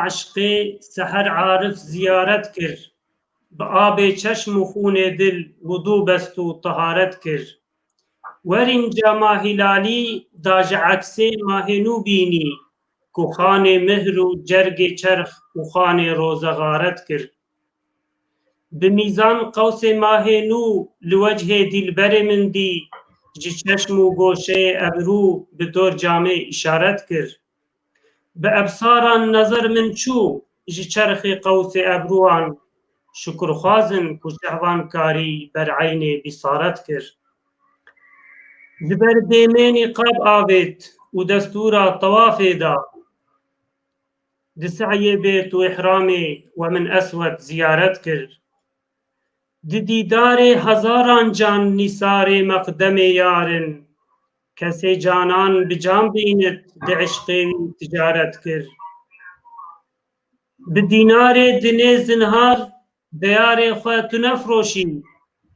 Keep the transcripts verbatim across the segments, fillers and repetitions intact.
eşqê seher arif ziyaret kir. Bi abê çeşm û xûnê dil wudû best û teharet kir. Werîn cama hîlalî da ji eksê mahê nû bînî, ku xanê mihr û cergê çerx û xanê roze xaret kir. Bi mîzan qewsê mahê nû li wecihê dîlberê min dî, ji çeşm û goşeyê ebrû bi dor camê îşaret kir. Bi ebsaran nezer min çû ji çerxê qewsê ebrûan, şukurxwaz in ku şehvan karî ber eynê bîsaret kir. Ji ber dêmê nîqab avêt û destûra tewafê da, di se'yê bêt û ihramê we min Eswed ziyaret kir. Di dîdarê hezaran can nîsarê meqdemê yar in. Kesê canan bi can bînit di eşqê wî ticaret kir. Bi dînarê dinê zinhar diyarê xwe tu nefroşî.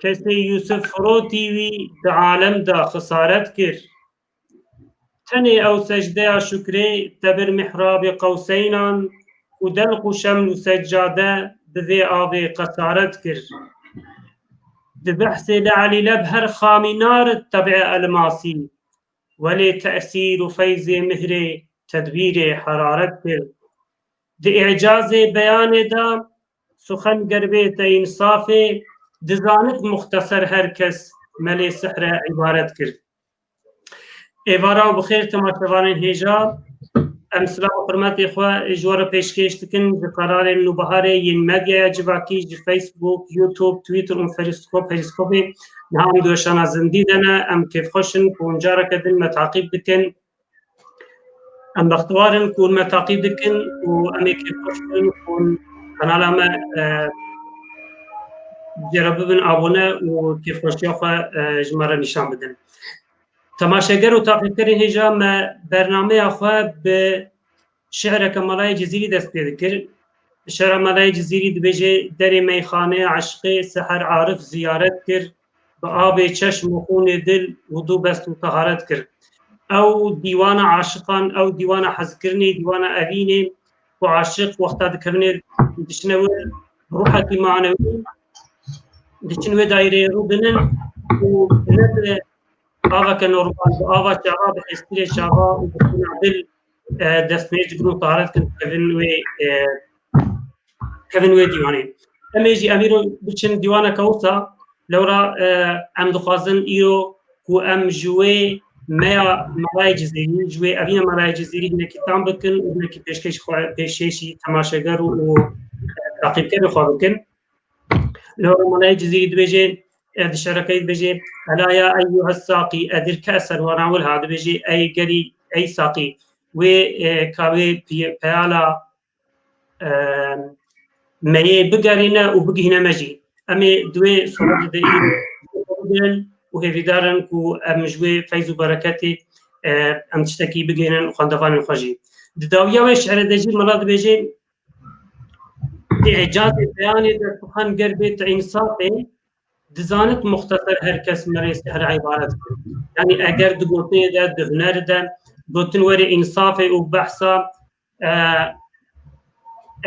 Kesê Yûsif firotî wî di alem de xisaret kir. Tenê ew secdeya şukrê te bir mihrabê qewseynan û delq û şeml û seccade bi vê avê qesaret kir. Di behsê li Elîleb her xamî narit teb'ê elmasî, welê tesîr û feyzê mihrê tedbîrê heraret kir. Di îcazê beyanê de suxen ger bê te însafê, dizanit muxteser her kes melê sihre îbaret kir. Êvara û bi xêr temaşevanên hêja, em silav û hurmetê xwe ji we re pêşkêş dikin ji qerarên Nûbiharê yên medyaya civakî ji Facebook, YouTube, Twitter û Periscope, Periscope. Niha em di weşana zindî de ne, em kêfxweş in ku hûn careke din me taqîb dikin. Em bextewar in ku hûn me taqîb dikin û em ê kêfxweş bin ku hûn kanala me, e, jê re bibin abone û kêfxweşiya xwe, e, ji me re nîşan bidin. Temaşeger û taqîbkerên hêja me bernameya xwe bi şi'reke Melayê Cizîrî dest pê dikir. Şi'ra Melayê Cizîrî dibêje: Derê meyxaneya eşqê seher arif ziyaret kir, bi abê çeşm û xûnê dil wudû best û teharet kir. Ew dîwana aşiqan, ew dîwana hezkirinê, dîwana evînê ku aşiq wexta dikevine diçine wir, ruhekî manewî diçin wê daîreyê rû binin û ne bi aveke normal, bi ava çava, bi hêstirê çava û bi xûna dil, e, destmêj dikin û taharet dikin, kevin wê, e, kevin wê dîwanê. Em ê jî em îro biçin dîwaneke wisa, lewra, e, em dixwazin îro ku em ji wê meya Melayê Cizîrî, ji wê evîna Melayê Cizîrî hinekî tam bikin û hinekî pêşkêş xwe, pêşkêşî temaşeger û, û, e, taqîbkerê xwe bikin. Lewra Melayê Cizîrî dibêje, e, di şerekeyî dibêje: Ela ya eyyuhes saqî, edir ke'sen we rawil ha, dibêje: Ey gerî, ey saqî, wê, e, ka wê piye-, peyala, e, meyê bigerîne û bigihîne me jî. Em ê di wê sohbetê de îro bigirin û hêvîdar in ku em ji wê feyz û bereketê, e, em tiştekî bigihînin xwendevanên xwe jî. Di dawiya wê şi'rê de jî mela dibêje: Di îcazê beyanê de suxen ger bê tu însafê, dizanit muxteser her kes merê sihre îbaret kir. Yanî eger di gotinê de, di hunerê de gotin werê însafê û behsa, e,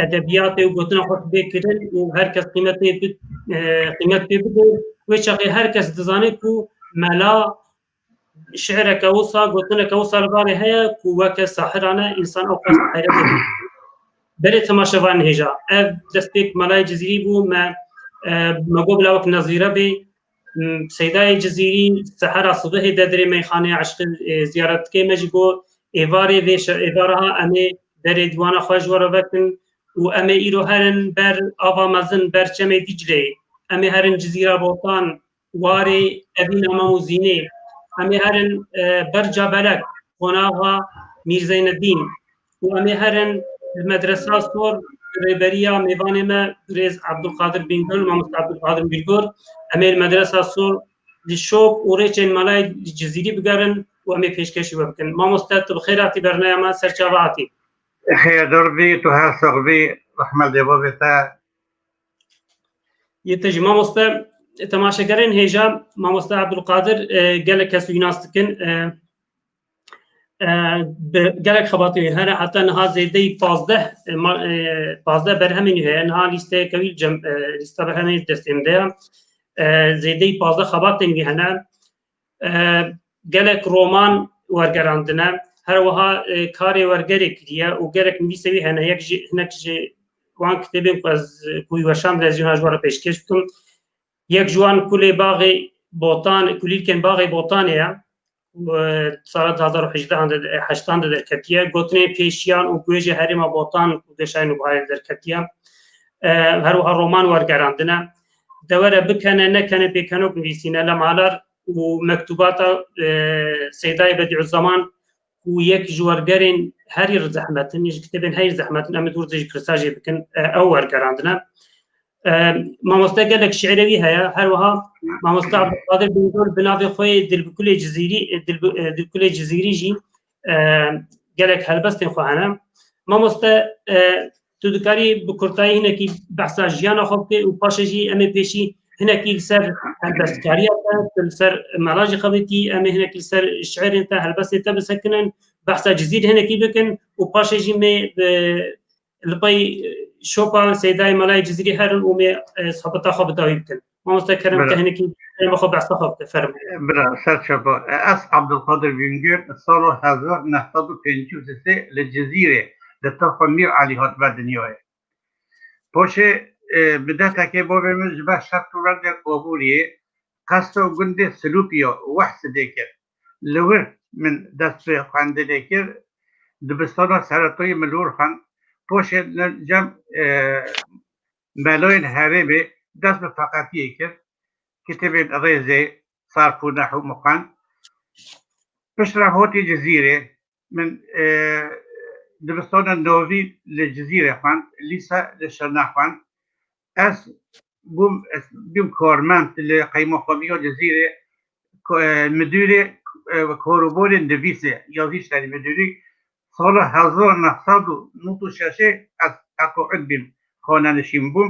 edebiyatê û gotina xwe bê kirin û her kes qîmetê bi-, e, qîmet pê bide, wê çaxê her kes dizane ku mela şi'reke wisa, gotineke wisa li balê heye ku weke sahirane însan ew qas heyretê bike. Belê temaşevanên hêja, ev destpêk Melayê Cizîrî bû, me, e, me got bila wek nezîre bê. M, Seydayê Cizîrî sehera sibihê de dirê meyxaneya eşqê, e, ziyaret dike. Me jî got êvarê vê şe-, êvara ha em ê derê dîwana xwe ji we re vekin û em ê îro herin ber ava mezin, ber çemê Dîcleyê. Em ê herin Cizîra Botan, warê evîna Mam û Zînê. Em ê herin, e, ber Cabelek, qonaxa Mîr Zeynedîn. Û em ê herin li Medresa Sor, bi rêberiya mêvanê me, birêz Abdulkadir Bingöl, mamoste Abdulkadir Bingöl. Em ê li Medresa Sor li şop û rêçên Melayê Cizîrî bigerin û em ê pêşkêşî we bikin. Mamoste, tu bi xêr hatî bernaya me, ser çava hatî. Xêr dor bî, tu her sax bî, rehmet lê bavê te. Yê te jî mamoste, temaşegerên hêja, mamoste Abdulkadir, e, gelek kes wî nas dikin. E, E, bi gelek xebatên wî hene, heta niha zêdeyî pazdeh, e, ma-, e, pazdeh berhemên wî heye. Niha lîsteyeke wî cem-, e, lîsta berhemên destê min de ye. E, zêdeyî pazdeh xebatên wî hene. E, gelek roman wergerandine. Her wiha, e, karê wergerê kiriye û gelek nivîsê wî hene. Yek ji, hinek ji wan kitêbên ku ez, ku wî weşand, ez jî niha ji we re pêşkêş bikim. Yek ji wan kulê Baxê Botan, kulîlkên Baxê Botanê ye. Û, e, sala du hazar û hejdehan de, e, heştan de derketiye. Gotinên pêşiyan û guhêjê herêma Botan û Geşayên û Buharê derketiye. E, her wiha roman wergerandine. De were bikene, nekene, pêkenok nivîsîne, lemalar û mektubata, e, Seydayê Bedîuzzeman û yek ji wergerên herî zehmet in, ji kitêbên herî zehmet in, em ê dûr de jî pirsajê bikin, e, ew wergerandine. E, mamoste gelek şiirê wî heye, her wiha mamoste Abdulkadir Bingöl bi navê xwe yê Dilbikulê Cizîrî, e, Dilbi-, e, Dilbikulê Cizîrî jî, e, gelek helbestên xwe hene. Mamoste, e, tu dikarî bi kurtayî hinekî behsa jiyana xwe bikî û paşê jî em ê pêşî hinekî li ser helbestkariya te, tu li ser mela jî xebitî, em ê hinekî li ser şiirên te, helbestên te bisekinin, behsa Cizîrê hinekî bikin û paşê jî me bi, li pey şopa Seydayê Melayê Cizîrî herin û me, e, sohbeta xwe bi dawî bikin. Mamoste kerem, Bira. Te hinekî kerema xwe behsa xwe bike, fermo. Bira, ser çava. Ez Abdulkadir Bingöl, sala hezar neh sed û pêncî û sê li Cizîrê, li taxa Mîr Elî hatime dinyayê. Paşê, e, bi dehtekê bavê min ji ber şert û werdê Kabûliyê qesra gundê Silûpiya Wehsidê kir. Li wir min dest bi xwendinê kir. Dibistana seretayî min li wir xwend. Paşê li cem, e, melayên herêmê dest bi feqetiyê kir. Kitêbên rêzê, sarf û nehw min xwend. Piştre hatî Cizîrê. Min, e, dibistana navîn li Cizîrê xwend, lîse li Şirnex xwend. Ez bûm, ez bûm karmend li Qeymaxamiya Cizîrê, ko-, e, midûrê, e, karûbarê nivîsê, yazî şerî midûrî. Sala hezar neh sed û nod û şeşê ez teqaûd bîm, xanenişîn bûm.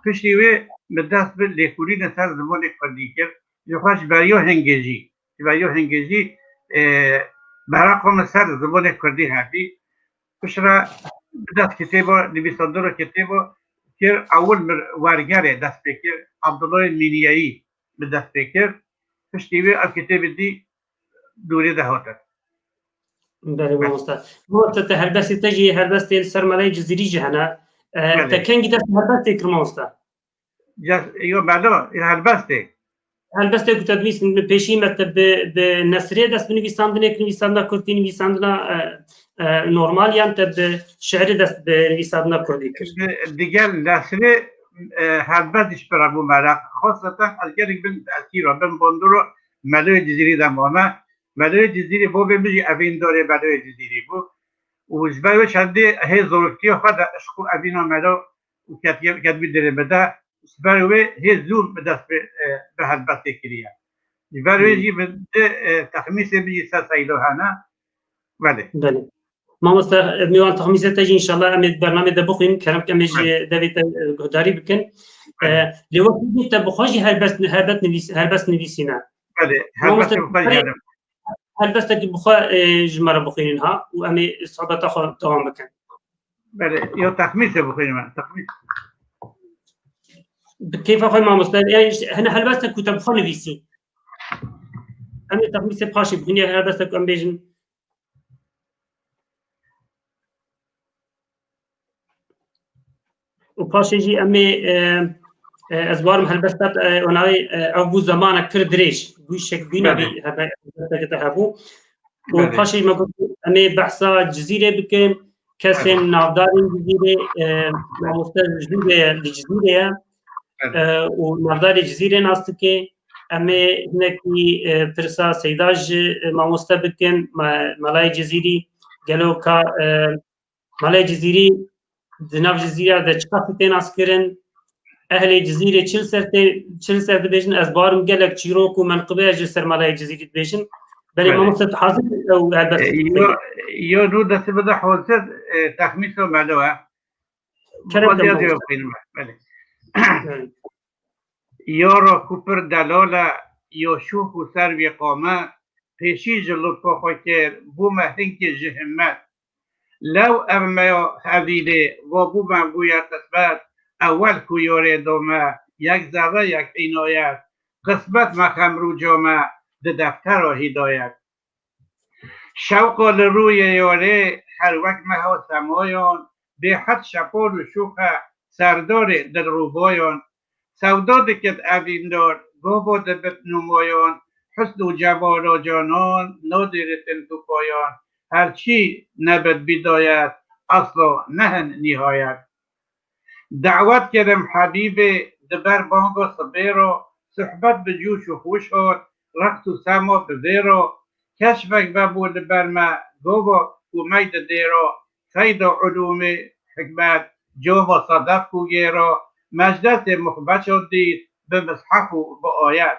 Piştî wê min dest bi lêkolînê ser zimanê kurdî kir. Ji xwe ji beriya hingê jî, ji beriya hingê jî, e, meraqa min ser zimanê kurdî hebî. Piştre bi dest kitêba, nivîsandina kitêba kir, ewil min wergerê dest pê kir, Abdullahê Mîniyeyî bi dest pê kir. Piştî wê ev kitêbê dî dûrê de hatin. Belê, mamoste. Mamoste, te helbestê te jî, helbestê li ser Melayê Cizîrî jî hene. E, Belê. Te kengî dest bi helbestê kir, mamoste? Ces-, yo, melo, helbestê. Helbestê ku te dinivîsîn, pêşî me te bi, bi nesrê dest bi nivîsandinê kir, nivîsandina kurdî, nivîsandina, e, e, normal, yan te bi şiirê dest bi nivîsandina kurdî kir? Di-, digel nesrê, e, helbest jî pira bû meraq. Xweseten ez gelek bin tesîra, bin bandora Meloyê Cizîrî de mame. Meloyê Cizîrî, bavê min jî evîndarê Meloyê Cizîrî bû. Û ji ber wê çendê hê zoriftiya xwe de ji xwe evîna melo û ketiye, ketibî dilê min de. Ji ber wê hê zû bi dest bi, e, bi helbestê kiriye. Ji ber wê Hmm. jî min di, e, texmîsê min jî ser Seyda hene. Belê. Belê. Mamoste, e, mêwan texmîsê te jî înşallah em ê di bernamê de bixwînin. Kerem em ê ji Belê. devê te, e, guhdarî bikin. Belê. E, lê wek te bi xwe jî helbest, helbet nivîs-, helbest nivîsîne. Belê. Mamoste, Helbestê bi xwe jî helbestekî bi xwe, e, ji me re bixwînin ha û em ê sohbeta xwe dewam bikin. Belê, yo texmîsê bixwînime, texmîs. Bi keyfa xwe mamoste, yani işte, hene helbestek ku te bi xwe nivîsî. Em ê texmîsê paşê bixwînî, helbestek ku em bêjin. Û paşê jî em ê, e, e, ez barim helbestet, e, onayê, e, ev bû zemanek pir dirêj. Bû şek bîna Belê. bî hebe-, helbesteke te hebû. Û Belê. paşê me got, em ê behsa Cizîrê bikin. Kesên Belê. navdarên Cizîrê, e, mamoste jûrê ye, li Cizîrê ye. Belê. E, û navdarê Cizîrê nas dike. Em ê hinekî, e, pirsa Seyda ji, e, mamoste bikin, me-, Melayê Cizîrî. Gelo ka, e, Malê Cizîrî di nav Cizîrê de çiqas tê naskirin? Ehlê Cizîrê çil ser tê, çil ser dibêjin, ez barim gelek çîrok û menqibe ji ser Malê Cizîrî dibêjin. Belê, Belê. mamoste, tu hazir ew helbest E, dikî? yo, yo, nû destê bide hazir, e, texmîsa melo e. Kerem Xwedî ke, ez ê mamoste. bixwînim. Belê. Belê. Yara ku pir delal e, ya şûx û ser wî qame, pêşî ji lutfa xwe kir, bûme hinkê ji himmet. Lew ev me ya hevîlê, va bûme bûye qismet, ewel ku yorê do me, yek zerre yek înayet, qismet me xemrûca me, di deftera hîdayet. Şewqa li rûyê yorê, her wek meha semayan, bêhed şepol û şûxe, serdarê dilrûbayan. Sewda dikit evîndar, gava dibit nûmayan, husn û cemala canan, nadiritin tu payan. Her çî nebit bîdayet, esla nehin nîhayet. Dawet kirim Hebîbê, di ber banga sibê re, suhbet bi cûş û xweş hat, reqs û sema bi vê re. Keşfek vebû li ber me, gava û mey di dê re, feyda ulûmê hikmet, cama sedef û gêra, meclesê muxbeço dît, bi mishef û bi ayet.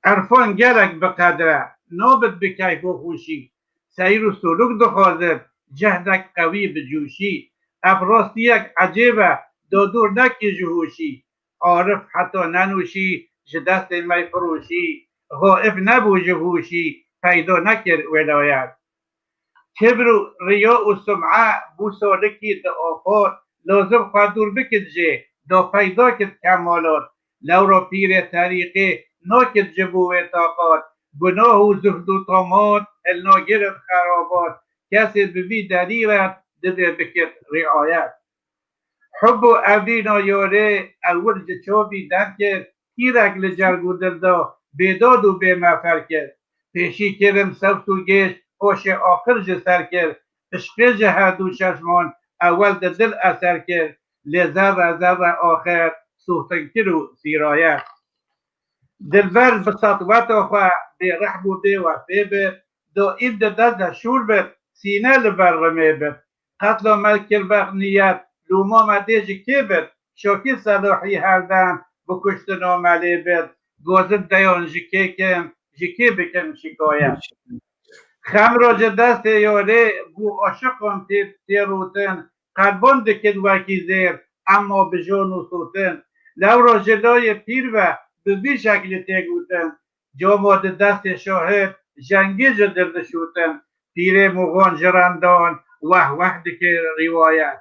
Irfan gelek bi qedre, nabit bi keyf û xweşî. Seyr û sulûk dixwazin, cehdek qewî bi cûşî. Ev rastiyek ecêb e, da dûr nekî ji hûşî. Arif heta nenûşî, ji destê mey firûşî. Xaif nebû ji hûşî, peyda nekir wêlayet. Kibr û riya û sum'e bû salikî di afat, lazim xwe dûr bikit jê, da peyda kit kemalat. Lewra pîrê terîqê nakit ji bo wê taqat, gunah û zuhd û tamat hilnagirin xerabat, kesê bi vî derî re divê bikit riayet. Hub û evîna yorê ewil ji çavî derkir, tîrek li cerg û dil da, bêdad û bêmefer kir. Pêşî kirim sewt û gêj, hoşê aqil ji ser kir. Işqê ji her du çeşman ewel di dil eser kir. Lê zerre zerre axir sûxtin kir û sîrayet. Dilber bi setweta xwe bêrehm û bêwefê bit. Daîm di dest de şûr bit, sîne li ber rimê bit. Qetla me kir vext niyet, lûma me dê ji kê bit? Şokî Selahî herdem bi kuştina me lê bit. Gozin deyan ji kê kim, ji kê bikim şikayet? Xemro ji destê yorê bû aşiqan tê, tê rûtin, qelbon dikit wekî zêr, emma bi jon û sotin. Lewra ji layê pîr ve bi vî şeklî tê gotin. Cama di destê şahid, jengî ji dil dişûtin. Pîrê Muxan ji rendan weh weh dikir rîwayet.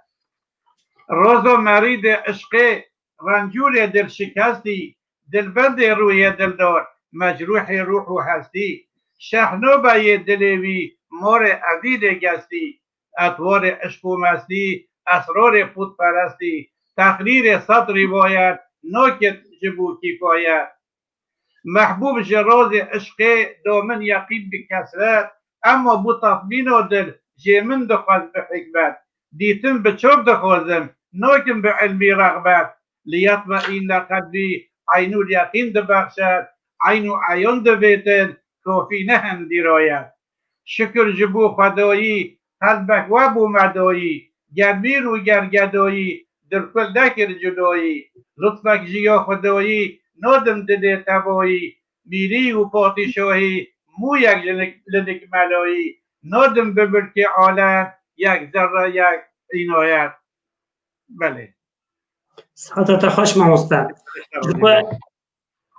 Rozo merîdê işqê, rencûrê dil şikestî, dilbendê rûyê dildar, mecrûhê rûh û hestî. Şehnoba yê dilê wî, morê evînê gestî. Etwarê işq û mestî, esrarê pûtperestî. Teqrîrê sed rîwayet, nakit ji bo kîfayet. Mehbûb ji rozê işqê da min yeqîn bi kesret, emma bû tatmîna dil jê min dixwest bi hikmet. Dîtin bi çav dixwazim, nakim bi ilmî rexbet. Liyetme îne qelbî eynûl yeqîn dibexşet, eyn û eyan divêtin, kafî ne hin dîrayet. Şikir ji bo Xwedayî, qelbek we bû me dayî, germîr û gergedayî, dilkul nekir cudayî. Lutfek ji ya Xwedayî, nadim dilê tevayî, mîrî û padîşahî, mûyek ji nik-, li nikmelayî, nadim bi milkê alem, yek zerre yek înayet. Belê. Siheta te xweş mamoste. Ji xwe,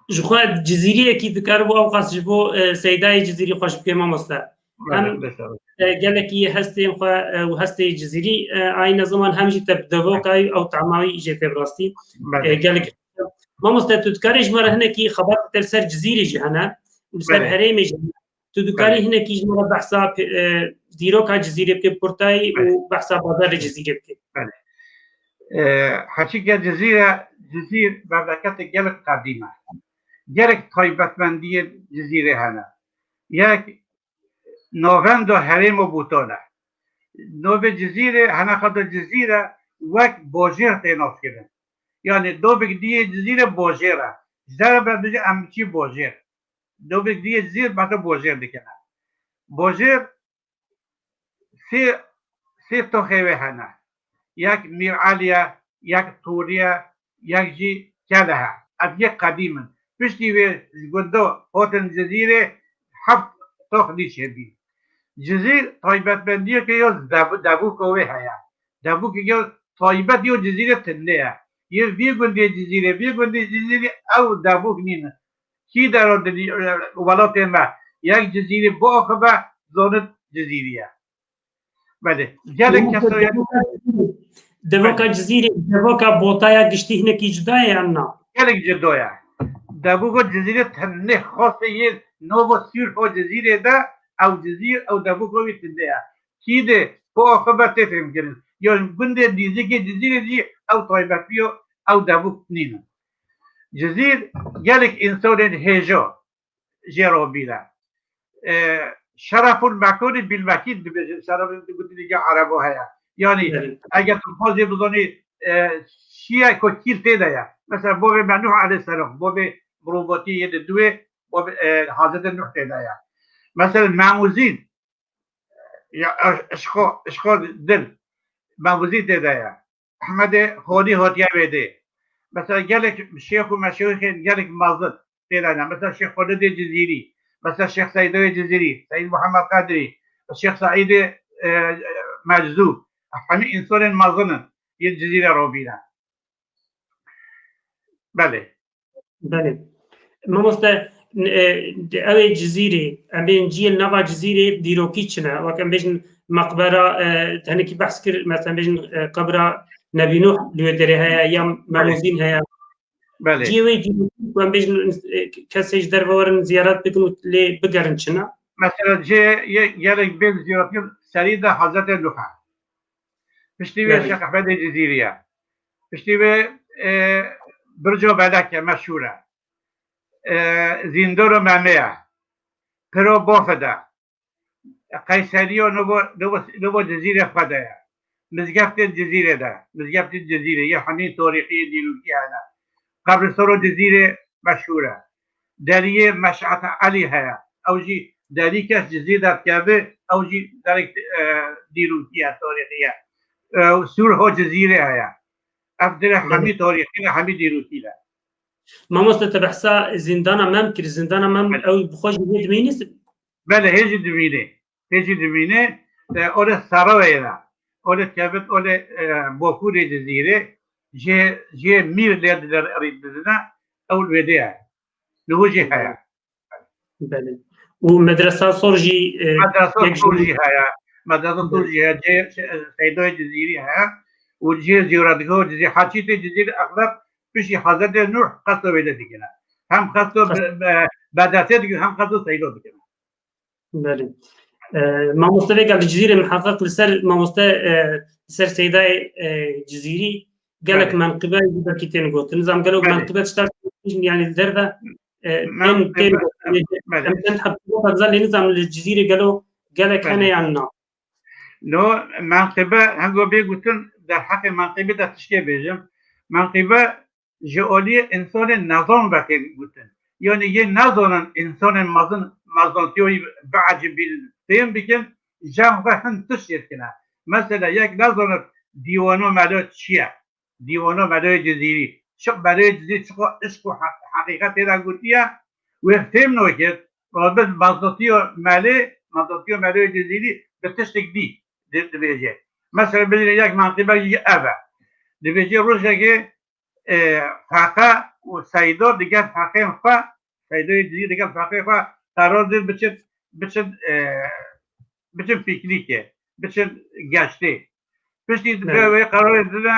ji xwe Cizîriyekî dikaribû ew qas ji bo, e, Seydayê Cizîrî xweş bike mamoste. Belê, Em, bes e. e, gelekî hestên xwe, e, û hestê Cizîrî, e, ayîne ziman hem jî te bi devokayî ew tamawî jê tê bi rastî. E, Belê. gelek. Mamoste, tu dikarî ji me re hinekî xebat te li ser Cizîrî jî hene û li ser Belê. herêmê jî hene. Tu dikarî Belê. hinekî ji me re behsa pe-, e, dîroka Cizîrê bike, kurtayî û Belê. behsa bazarê Cizîrê bike. Belê. E, heçîke Cizîre, Cizîr memleketê gelek qedîm e. Gelek taybetmendiyê Cizîrê hene. Yek navenda herêma Bûtan e. Navê Cizîrê, hene xwe de Cizîre wek bajêr tê naskirin. Yani navek diyê Cizîrê bajêr e. Ji dera be bijî em çî bajêr. Navek diyê Cizîr bete bajêr dikine. Bajêr sê, sê toxê wê hene. Yek Mîr Elî ye, yek Torî ye, yek jî Kelehe. Ev yek qedîm in. Piştî wê ji gunda hatin Cizîrê heft tox nî çêbî. Cizîr taybetmendiyeke ya dev-, devûka wê heye. Devûkeke ya taybet ya Cizîrê tune ye. Yê vî gundê Cizîrê, vî gundê Cizîrê ew devûk nîne. Kî dera dilî, e, welatê me, Yek Cizîrî biaxive, zonit Cizîrî ye. Belê. Gelek keso ye. Devoka Cizîrê, devoka Botaya giştî hinekî cuda ye yan na? Gelek cuda ye. Devoka Cizîrê tenê xasê yê nava Sûrho Cizîrê de ew Cizîr, ew devoka wî tinde ye. Kî de ku axibe tê fêmkirin. Yan gundê nîzikê Cizîrê jî ew taybetiyo, ew devok nînin. Cizîr gelek însanên hêja jê re bîne. E, şereful mekanî bil mekîn dibêjin, şereful gotineke erebo heye. Yanî eger tu xwazê bizanî e, şiye ku kîl tê de ye. Mesela bavê me Nuh aleyhisselam, bavê mirovatî yê di duê, bavê e, Hazreti Nuh tê de ye. Mesela Memuzîn, ya, eşqo, eşqo dil, Memuzîn tê de ye. Ehmedê Xolî hatiye vê dê. Mesela gelek şêx û meşayîxên gelek mezin tê de ne. Mesela Şêx Xolidê Cizîrî, mesela Şêx Seydoyê Cizîrî, Seyîd Muhammed Qedrî, Şêx Seîdê e, Meczû. Hemî însanên mezin in yên Cizîrê robîne. Belê. Belê. Mamoste, e, ew ê Cizîrê, em bên ciyê li nava Cizîrê dîrokî çi ne? Wek em bêjin meqbera, e, tenekî behs kir, mesela em bêjin e, qebra Nebî Nuh li wê derê heye, ya Memûzîn heye. Belê. Ciyê wê dîrokî ku em bêjin e, kesê ji derve werin ziyaret bikin û lê bigerin çi ne? Mesela cê yê gelek bên ziyaret kir serî de Hazretê Nuh e. Piştî wê Şêx Ehmedê Cizîrî ye. Piştî wê e, Birco Belek e, meşhûr e. E, Zîndoro Memê ye. Piro Bofid e. Qeyseriyo Novo, Novo, Novo Cizîrê xwe de ye. Mizgeftên Cizîrê de. Mizgeftên Cizîrê yê hemî tarîxî yê dîrokî hene. Qebristoro Cizîrê meşhûr e. Deriyê Meş'et Elî heye. Ew jî derî kes Cizîr derdikeve, ew jî derek e, dîrokî ye, tarîxî ye. E, Sûrho Cizîrê heye. Ev dire hemî tarîxî ne, hemî dîrokî ne. Mamoste te behsa zîndana Mem kir. Zîndana Mem ew bi xwe jî vê dimînî? Belê, hê jî dimînê. Hê jî dimînê. E, ore Saraweyê de. Ore kevit, ore e, Bokurê Cizîrê. Jê, jê mîr lê dide rî didine. Ew li wê de ye. Li hû jî heye. Belê. Û medresa sor jî e, Medresa sor jî heye. Medresa sor jî heye. Cê e, Seydoyê Cizîrî heye. Û cê ziyaretgah Cizîrî. Haçîtê Cizîrî exleb piştî Hazretê Nuh qesto wê de dikine. Hem qesto be- be- Bedesê dikin, hem qesto Seydo dikine. Belê. E, mamoste vêga li Cizîrê miheqeq li ser mamoste e, li ser Seydayê e, Cizîrî gelek Belê. Menqibe jî belkî tên gotin. Nizam gelo Belê. Menqibe çitar yani li derve e, tên Menqibe, tên gotin. Belê. Em çend heptî fazla lê nizam li Cizîrê gelo gelek Belê. Hene yan na. No, menqibe, hengo bê gotin, derheqê menqibe de tiştê bêjim. Menqibe ji aliyê insanên nezan ve tên gotin. Yanî yê nezanin, insanên mezin, mezantiyoyî biecibîn, fêm bikin, jan xwe hin tişt jê dikine. Mesela yek nezanib dîwano melo çi ye? Dîwano meloyê Cizîrî. Çi meloyê Cizîrî çiqo işq û he- heqîqet tê de gotiye, wê fêm nokir, rabin mezatiyo melê, mezatiyo meloyê Cizîrî bi tiştek dî di- dibêje. Mesela, bigire yek menqîbe jî ev e. Dibêje rojekê e, Feqe û Seydo digel feqên xwe, Seydoyê Cizîrî digel feqê xwe qerar did biçin, biçin, e, biçin pîknîkê, biçin geştê. Piştî Evet. Wê qerarê dide,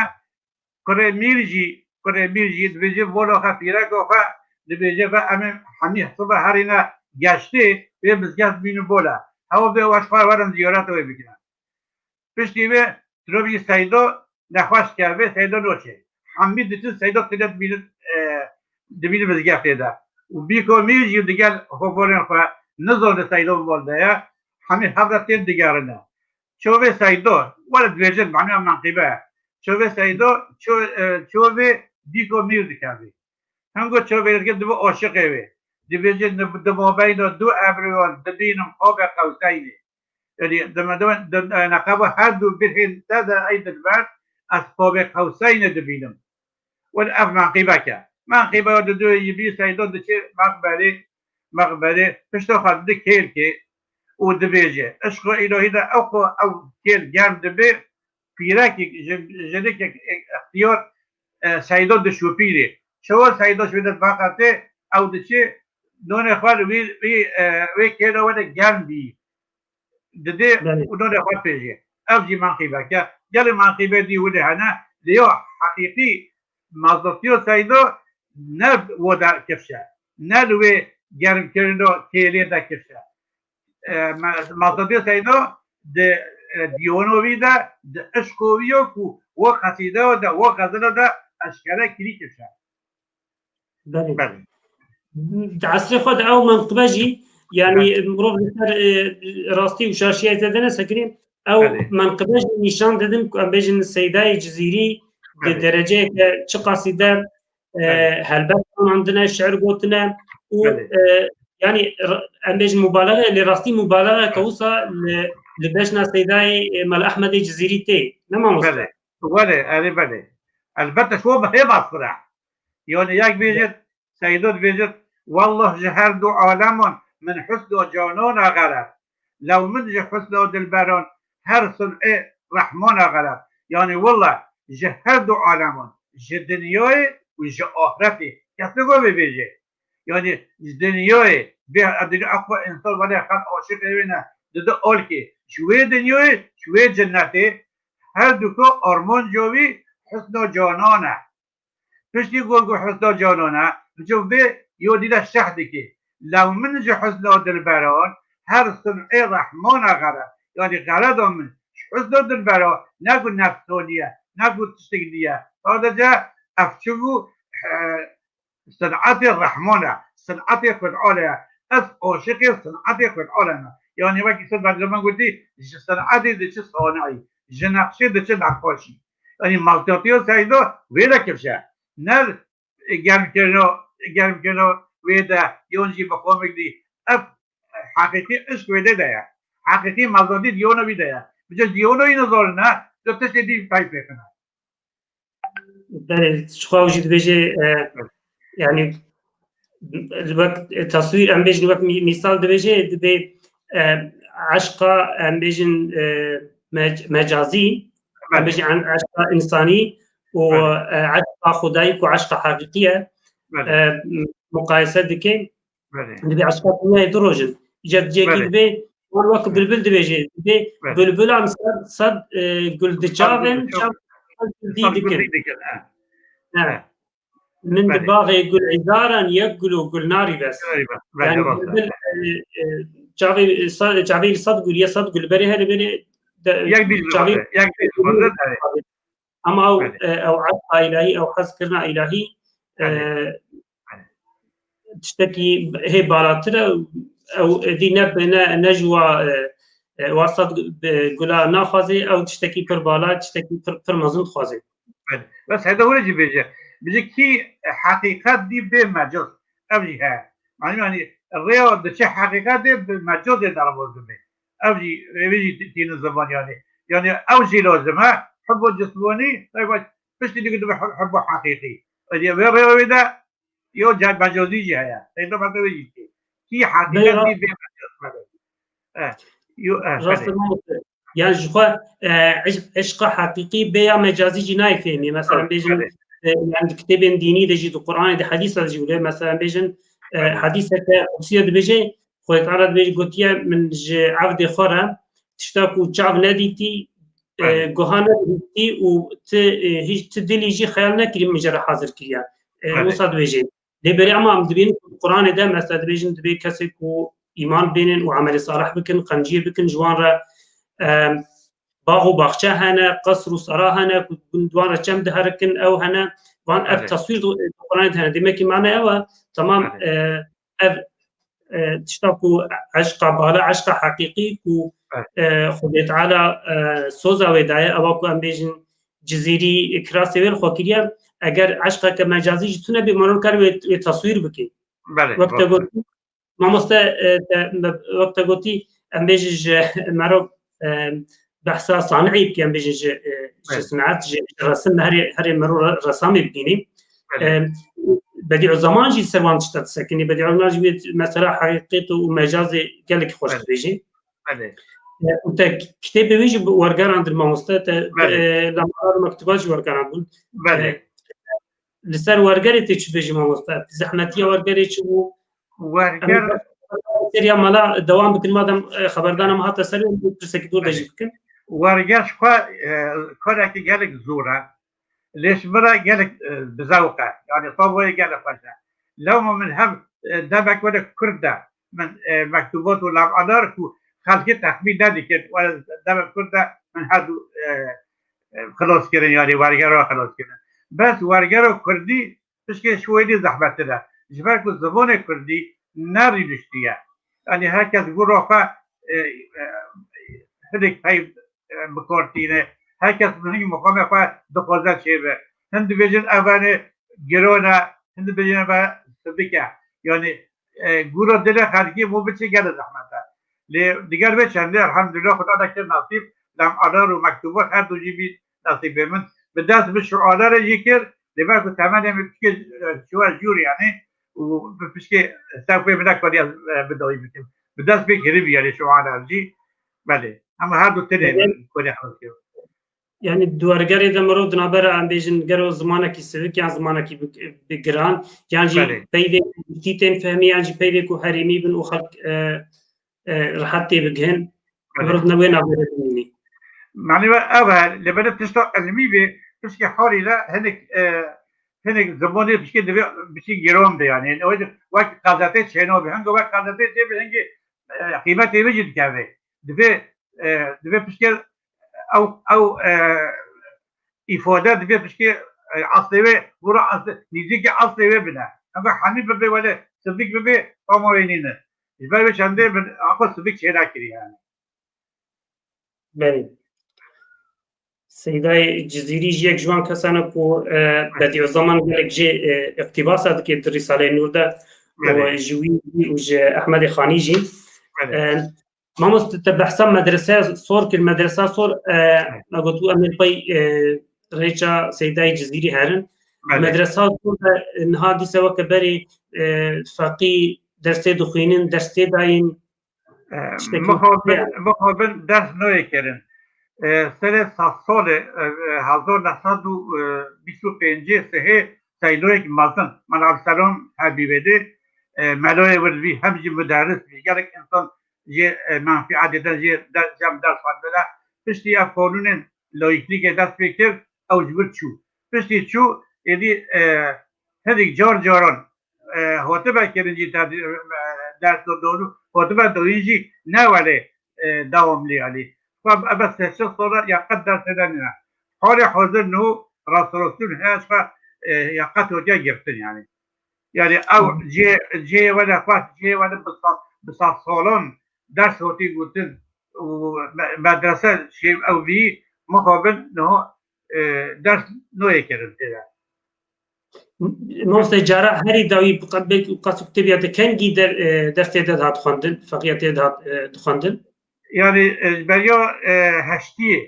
kurê mîr jî, kurê mîr jî dibêje vola xwe, pîreka xwe, dibêje ve em ê hemî sibe herîne geştê, wê mizgeft bînin vola. Hewa vê weş xwe werin ziyareta wê bikine. Piştî vê, dirovî Seydo nexweş keve, Seydo noçe. Hemî diçin Seydo tine dibînin, e, dibînin mizgeftê de. Û bîko mîr jî digel hoborên xwe nizane Seydo bi bal de ye. Hemî hev re tên digerine. Çovê Seydo, were dibêjin, maniya menqîbe ye. Çovê Seydo, ço, e, çovê bîko mîr dikevî. Hingo çavêrke dibe aşiqê wê. Dibêje, di mabeyna du ebroyan dibînim Qaba Qewseynê. Yanî, di me de, di, e, neqeba her du birhên te de ey dilber, ez Qaba Qewseynê dibînim. Wele ev menqîbek e. Menqîbeya di du yî bî Seydo diçe mexberê, mexberê, pişta xwe dide kêlkê û dibêje, Işqa îlahî de ew xwe ew kêl germ dibe, pîrekek, jin-, jinikek ixtiyar, e, Seydo dişopîne. Çawa Seydo ji wê de veqete, ew diçe, nonê xwe li wî, wî, e, wê kêra were germ bî. Didê Belê. û nonê xwe pêjê. Ev jî menqîbeke. Gelê menqîbe dî wile hene. Lê yo heqîqî Mazlûmîyo Seydo ne wo de kifşe. Ne li wê germkirino kêlê de kifşe. E, me-, Mazlûmîyo Seydo di, e, diyonê wî de, di işqê wî yo ku wo qesîdeyo de, wo xezilo de eşkere kirî kifşe. Belê. Belê. Di esrê xwe de ew menqibe jî, yanî Belê. mirov li ser, e, rastî û şaşiyê zêde nesekinî, ew Belê. menqibe jî nîşan didin ku em bêjin Seydayê Cizîrî di Belê. dereceyeke çiqasî de, e, Belê. helbet anandine, şiir gotine û, Belê. e, yanî r-, em bêjin mubalexe, lê rastî mubalexe ke wisa li, li bejna Seydayê, e, Mela Ehmedê Cizîrî tê. Ne mamoste? Belê. Belê, erê belê. Elbette ji bo hê bas bira. Yanî yek bêjin, Seydo dibêjin, "Wallah ji her du aleman min husna canana xereb. Lew min ji husna dilberan her sun'ê Rehmana xereb." Yanî wallah ji her du aleman, ji dinyayê û ji ahiretê. Kes niko vê bêje. Yanî ji dinyayê, bê, ev dinya eqwa însan were xelq aşiqê wê ne, dide alkê. Ji wê dinyayê, ji wê cennetê, her duka armanca wî husna canan e. Piştî got ku husna canan e, biçû vê yo dî de şeh dike. Lew min ji husna dilberan her sun'ê Rehmana xereb. Yanî xereda min ji husna dilberan ne ku nefsanî ye, ne ku tiştek dî ye. Sadece ev çi bû, e, Sin'etê Rehman e, sin'etê Xwedalê ye. Ez aşiqê sin'etê Xwedalê me. Yanî wekî ser Benjamin gotî, ji sin'etê diçi sanayî, ji nexşê diçi nexaşî. Yanî Maqtatiya Seyda wê de kifşe. Ne germkirina, germkirina wê de, yon jî bi xwe bigirî. Ev heqîqî işq wê de de ye. Heqîqî mezatî diyona wî de ye. Biçe diyona wî nizanine, tu tiştê dî pey pêxine. Belê, ji xwe ew jî dibêje, e, yanî, wek, e, teswîr, em bêjin wek mî-, mîsal dibêje, dibê, e, eşqa, em bêjin, e, mec-, mecazî, em Belê. bêjin en-, eşqa însanî û, Belê. e, eşqa xwedayî ku eşqa heqîqî ye, Belê. e, muqayese dike. Belê. Dibê eşqa dinyayê du roj in. Îca cihekî Belê. dibê, wan wek bilbil dibêje. Dibê Belê. bilbilan sed, sed, e, gul diçavin, Sed gul çav sed gul dî sed gul dikin. dî dikin, he. He. He. Min di Belê. baxê gul îzaran yek gul û gul narî bes. Eyvah. Belê, Yanî rast e. bilbil, e, e, çavê, sa-, çavê li sed gul, ya sed gul berê herê berê de, Yek dî çavê dixwaze, yek dî dixwaze, belê. Ama ew, Belê. e, ew eşqa îlahî, ew hezkirina îlahî, e, Belê. Belê. tiştekî hê balatir e, ew êdî ne, ne, ne ji wa, e, e, wa sed bi gula naxwaze, ew tiştekî pir bala, tiştekî pir, pir mezin dixwaze. Belê. Bes hede hûrê jî bêje. Bêje kî heqîqet dî bê mecaz. Ev jî heye. Manî, yanî rêya diçe heqîqetê bi mecazê derbas dibe. Ev jî, êvê jî tî-, tînin ziman yanî. Yanî ew jî lazim e. Hubbo cismanî, taybet, piştî dî dibe hub-, hubbo heqîqî. Êdî vê rêya wê de yo ce-, mecazî jî heye. Seyda Fetê wê jî dî. Kî heqîqet Beyra- dî bê mecaz. Eh, yo, eh, Rast belê. e, mamoste. Yani ji xwe, e, eş-, eşqa heqîqî bê ya mecazî jî nayê fêmî. Mesela Rast, bêjin, belê. e, yani di kitêbên dînî de jî, di Qur'anê de, hadîsa de jî wile. Mesela bêjin, e, Belê. hadîseke qudsiye dibêje, Xwedê Teala dibêje, gotiye, "Min ji evdê xwe re tişta ku çav nedîtî, e, Belê. guha nedîtî û ti, e, hîç ti dilî jî xeyal nekirî min jê re hazir kiriye." E, Belê. wisa dibêje. Lê berê ama em dibînin Qur'anê de, mesela dibêjin, dibê kesê ku îman bênin û emelê salih bikin, qenciyê bikin ji wan re, e, bax û baxçe hene, qesr û sera hene, ku gund wan re çem diherikin, ew hene, van ev Belê. teswîr di, di Qur'anê de hene. Demekî mane ew e, temam, Belê. e, ev, e, tişta ku eşqa bala, eşqa heqîqî ku, Belê. e, Xwedê Teala, e, soza wê daye, ewa ku em bêjin Cizîrî kirasê wê li xwe kiriye, eger eşqeke mecazî jî tune bê, meriv kar wê, wê teswîr bike. Belê, Wek te rast. got, Mamoste, e, te, me, wek te gotî, em bêjin ji mero, e, behsa sanîî bike, em bêjin ji, e, ji Belê. sinet, ji, ji resim, herê, herê mero re-, resamê bibînî. Belê. E, Bedîu Zeman jî ser wan tişta disekinî. Bedîu Zeman jî wê mesela heqîqet û mecazê gelekî xweş Belê. dibêjî. Belê. E, û te kitêbê wî jî wergerandin mamoste, te, Belê. e, lamara û mektubat jî wergerandin. Belê. E, li ser wergerê tê çi bêjî mamoste? Zehmetiya wergerê çi bû? Werger Seriya mala dewam bikin, madem, e, xeberdana me hate ser, pirsek dûr de jî bikin. Werger ji xwe, e, karekî gelek zor e. Lê ji min re gelek, e, bi zewq e. Yani tabloyê gelek xweş e. Lewma min hev, e, demek were Kurd de min, e, mektubat û lemalar ku xelkê texmîn nedikir, were demek Kurd de min her du, e, e, xilas kirin, yani wergera xilas kirin. Bes wergera Kurdî pişkê şoyê zehmettir e. Ji ber ku zimanê Kurdî nerîniştiye. Yani herkes gura xwe, e, e, hinek pey, e, bi kar tîne. Herkes hinek muqamê xwe dixwaze çêbe. Hin dibêjin ev ene giran e, hin dibêjin ev e sidik e. Yani, e, gura dilê xelkê bo biçe gelek zehmet e. Lê diger vê çendê elhamdulillah Xuda da kir nasîb, lemalar û mektubat her du jî bî nasîbê min. Bi dest bi şualarê jî kir, lê belku temenê min pişkê, e, şiwe jûr yani û bi pişkê sewfê min nekariye, e, bi dawî bikim. Bi dest pê kiribî yani şualar jî. Belê. Ama her du tenê Belê. min koriya xwe kir. Yani di wergerê de mirov di navbera em bêjin gero zimanekî sivik yan zimanekî bi, bi giran, yan jî Belê. peyvê ku giştî tên fehmî, yan jî peyvê ku herêmî bin û xelk, e, e, rehet tê bigihin. Belê. Mirov ne wê navbera bimînî. Mani ve ev e, lê bene tişta ilmî bê, pişkê halî de hinek, e, hinek zimanê pişkê divê biçî giran be yani. Yani o yüzden wek gazetê çêno be. Henge wek gazetê çê be, henge, e, qîmetê vê jî dikeve. Divê, e, divê pişkê ew, ew, e, îfade divê pişkê, e, eslê wê, gura eslê, nîzîkî eslê wê bine. Henge hemî bibe wele, sivik bibe, tamam wê nîne. Ji ber wê çendê min, axwe sivik çênekirî yani. Belê. Seydayê Cizîrî jî yek ji wan kesan e ku, e, Bediüzzaman gelek jê, e, îqtîbasa dike di Rîsaleyê Nûr de û Belê. ji wî û ji Ehmedê Xanî jî. Belê. E, Mamoste, te behsa medreseya sor kir, medresa sor, e, Evet. me got û em ê pey, e, rêça Seydayê Cizîrî herin. Belê. Medresa sor de, e, niha dîse weke berê, e, feqî dersê dixwînin, ders tê dayîn, E, tiştekî mixabin, heye? Mixabin ders noyê kirin. E, serê sed salê, e, e, hezar neh sed û bîst û pêncê sihê Seydoyek mezin, Mela Abdulselam hebî vêdê, e, meloyê wir bî, hem jî muderris bî, gelek insan jê, e, menfîet didin, jê der-, cem ders xwendine. Piştî ev qanûnên layîklîkê dest pê kir, ew ji vir çû. Piştî çû, êdî, e, hinek car caran, e, hatibe kirin jî tedî-, e, ders dodon û hatibe dayîn jî ne welê, e, dewamlî yanî. Xwe ebe sê çil sala ya qet ders têde nîne. Halê hazir niho restorasyon heye, ji xwe, e, ya qet hatiye girtin yanî. Yani ew Hı. cê, cê wele xwest, cê wele bi sed, bi sed salan ders hatî gotin û me-, medrese şêv ew bî, mixabin niha, e, ders noyê kirin têde. Mamoste cara herî dawî bi qe-, belkî qas û kitêbiya te kengî der, e, ders têde dihat xwendin, feqîya têde dihat, e, dixwendin? Yani, e, ji beriya, e, heştiyê,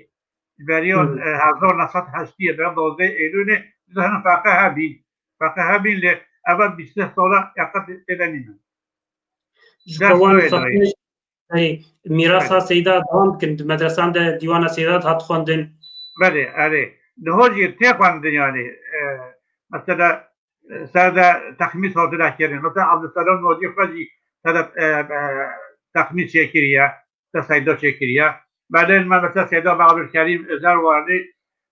ji beriya, Hı hı. e, hezar neh sed heştiyê, beriya dozdeh Eylûlê, zehna feqe hebîn. Feqe hebîn lê eva bîst sala ya qet têde nînin. Ji Ders wan noyê xwendin, dayê. Hey, mîrasa Belê. Seyda dewam dikin, di medresan de dîwana Seyda dihat xwendin. Belê, erê. Niha jî tê xwendin yani, e, mesela, e, ser de texmîs hatine kirin. Mesela Abdulselam Nacî xwe jî ser de, e, e, texmîs çêkiriye, te Seyda çêkiriye. Belê me mesela Seyda Abdulkerîm Özer vardı.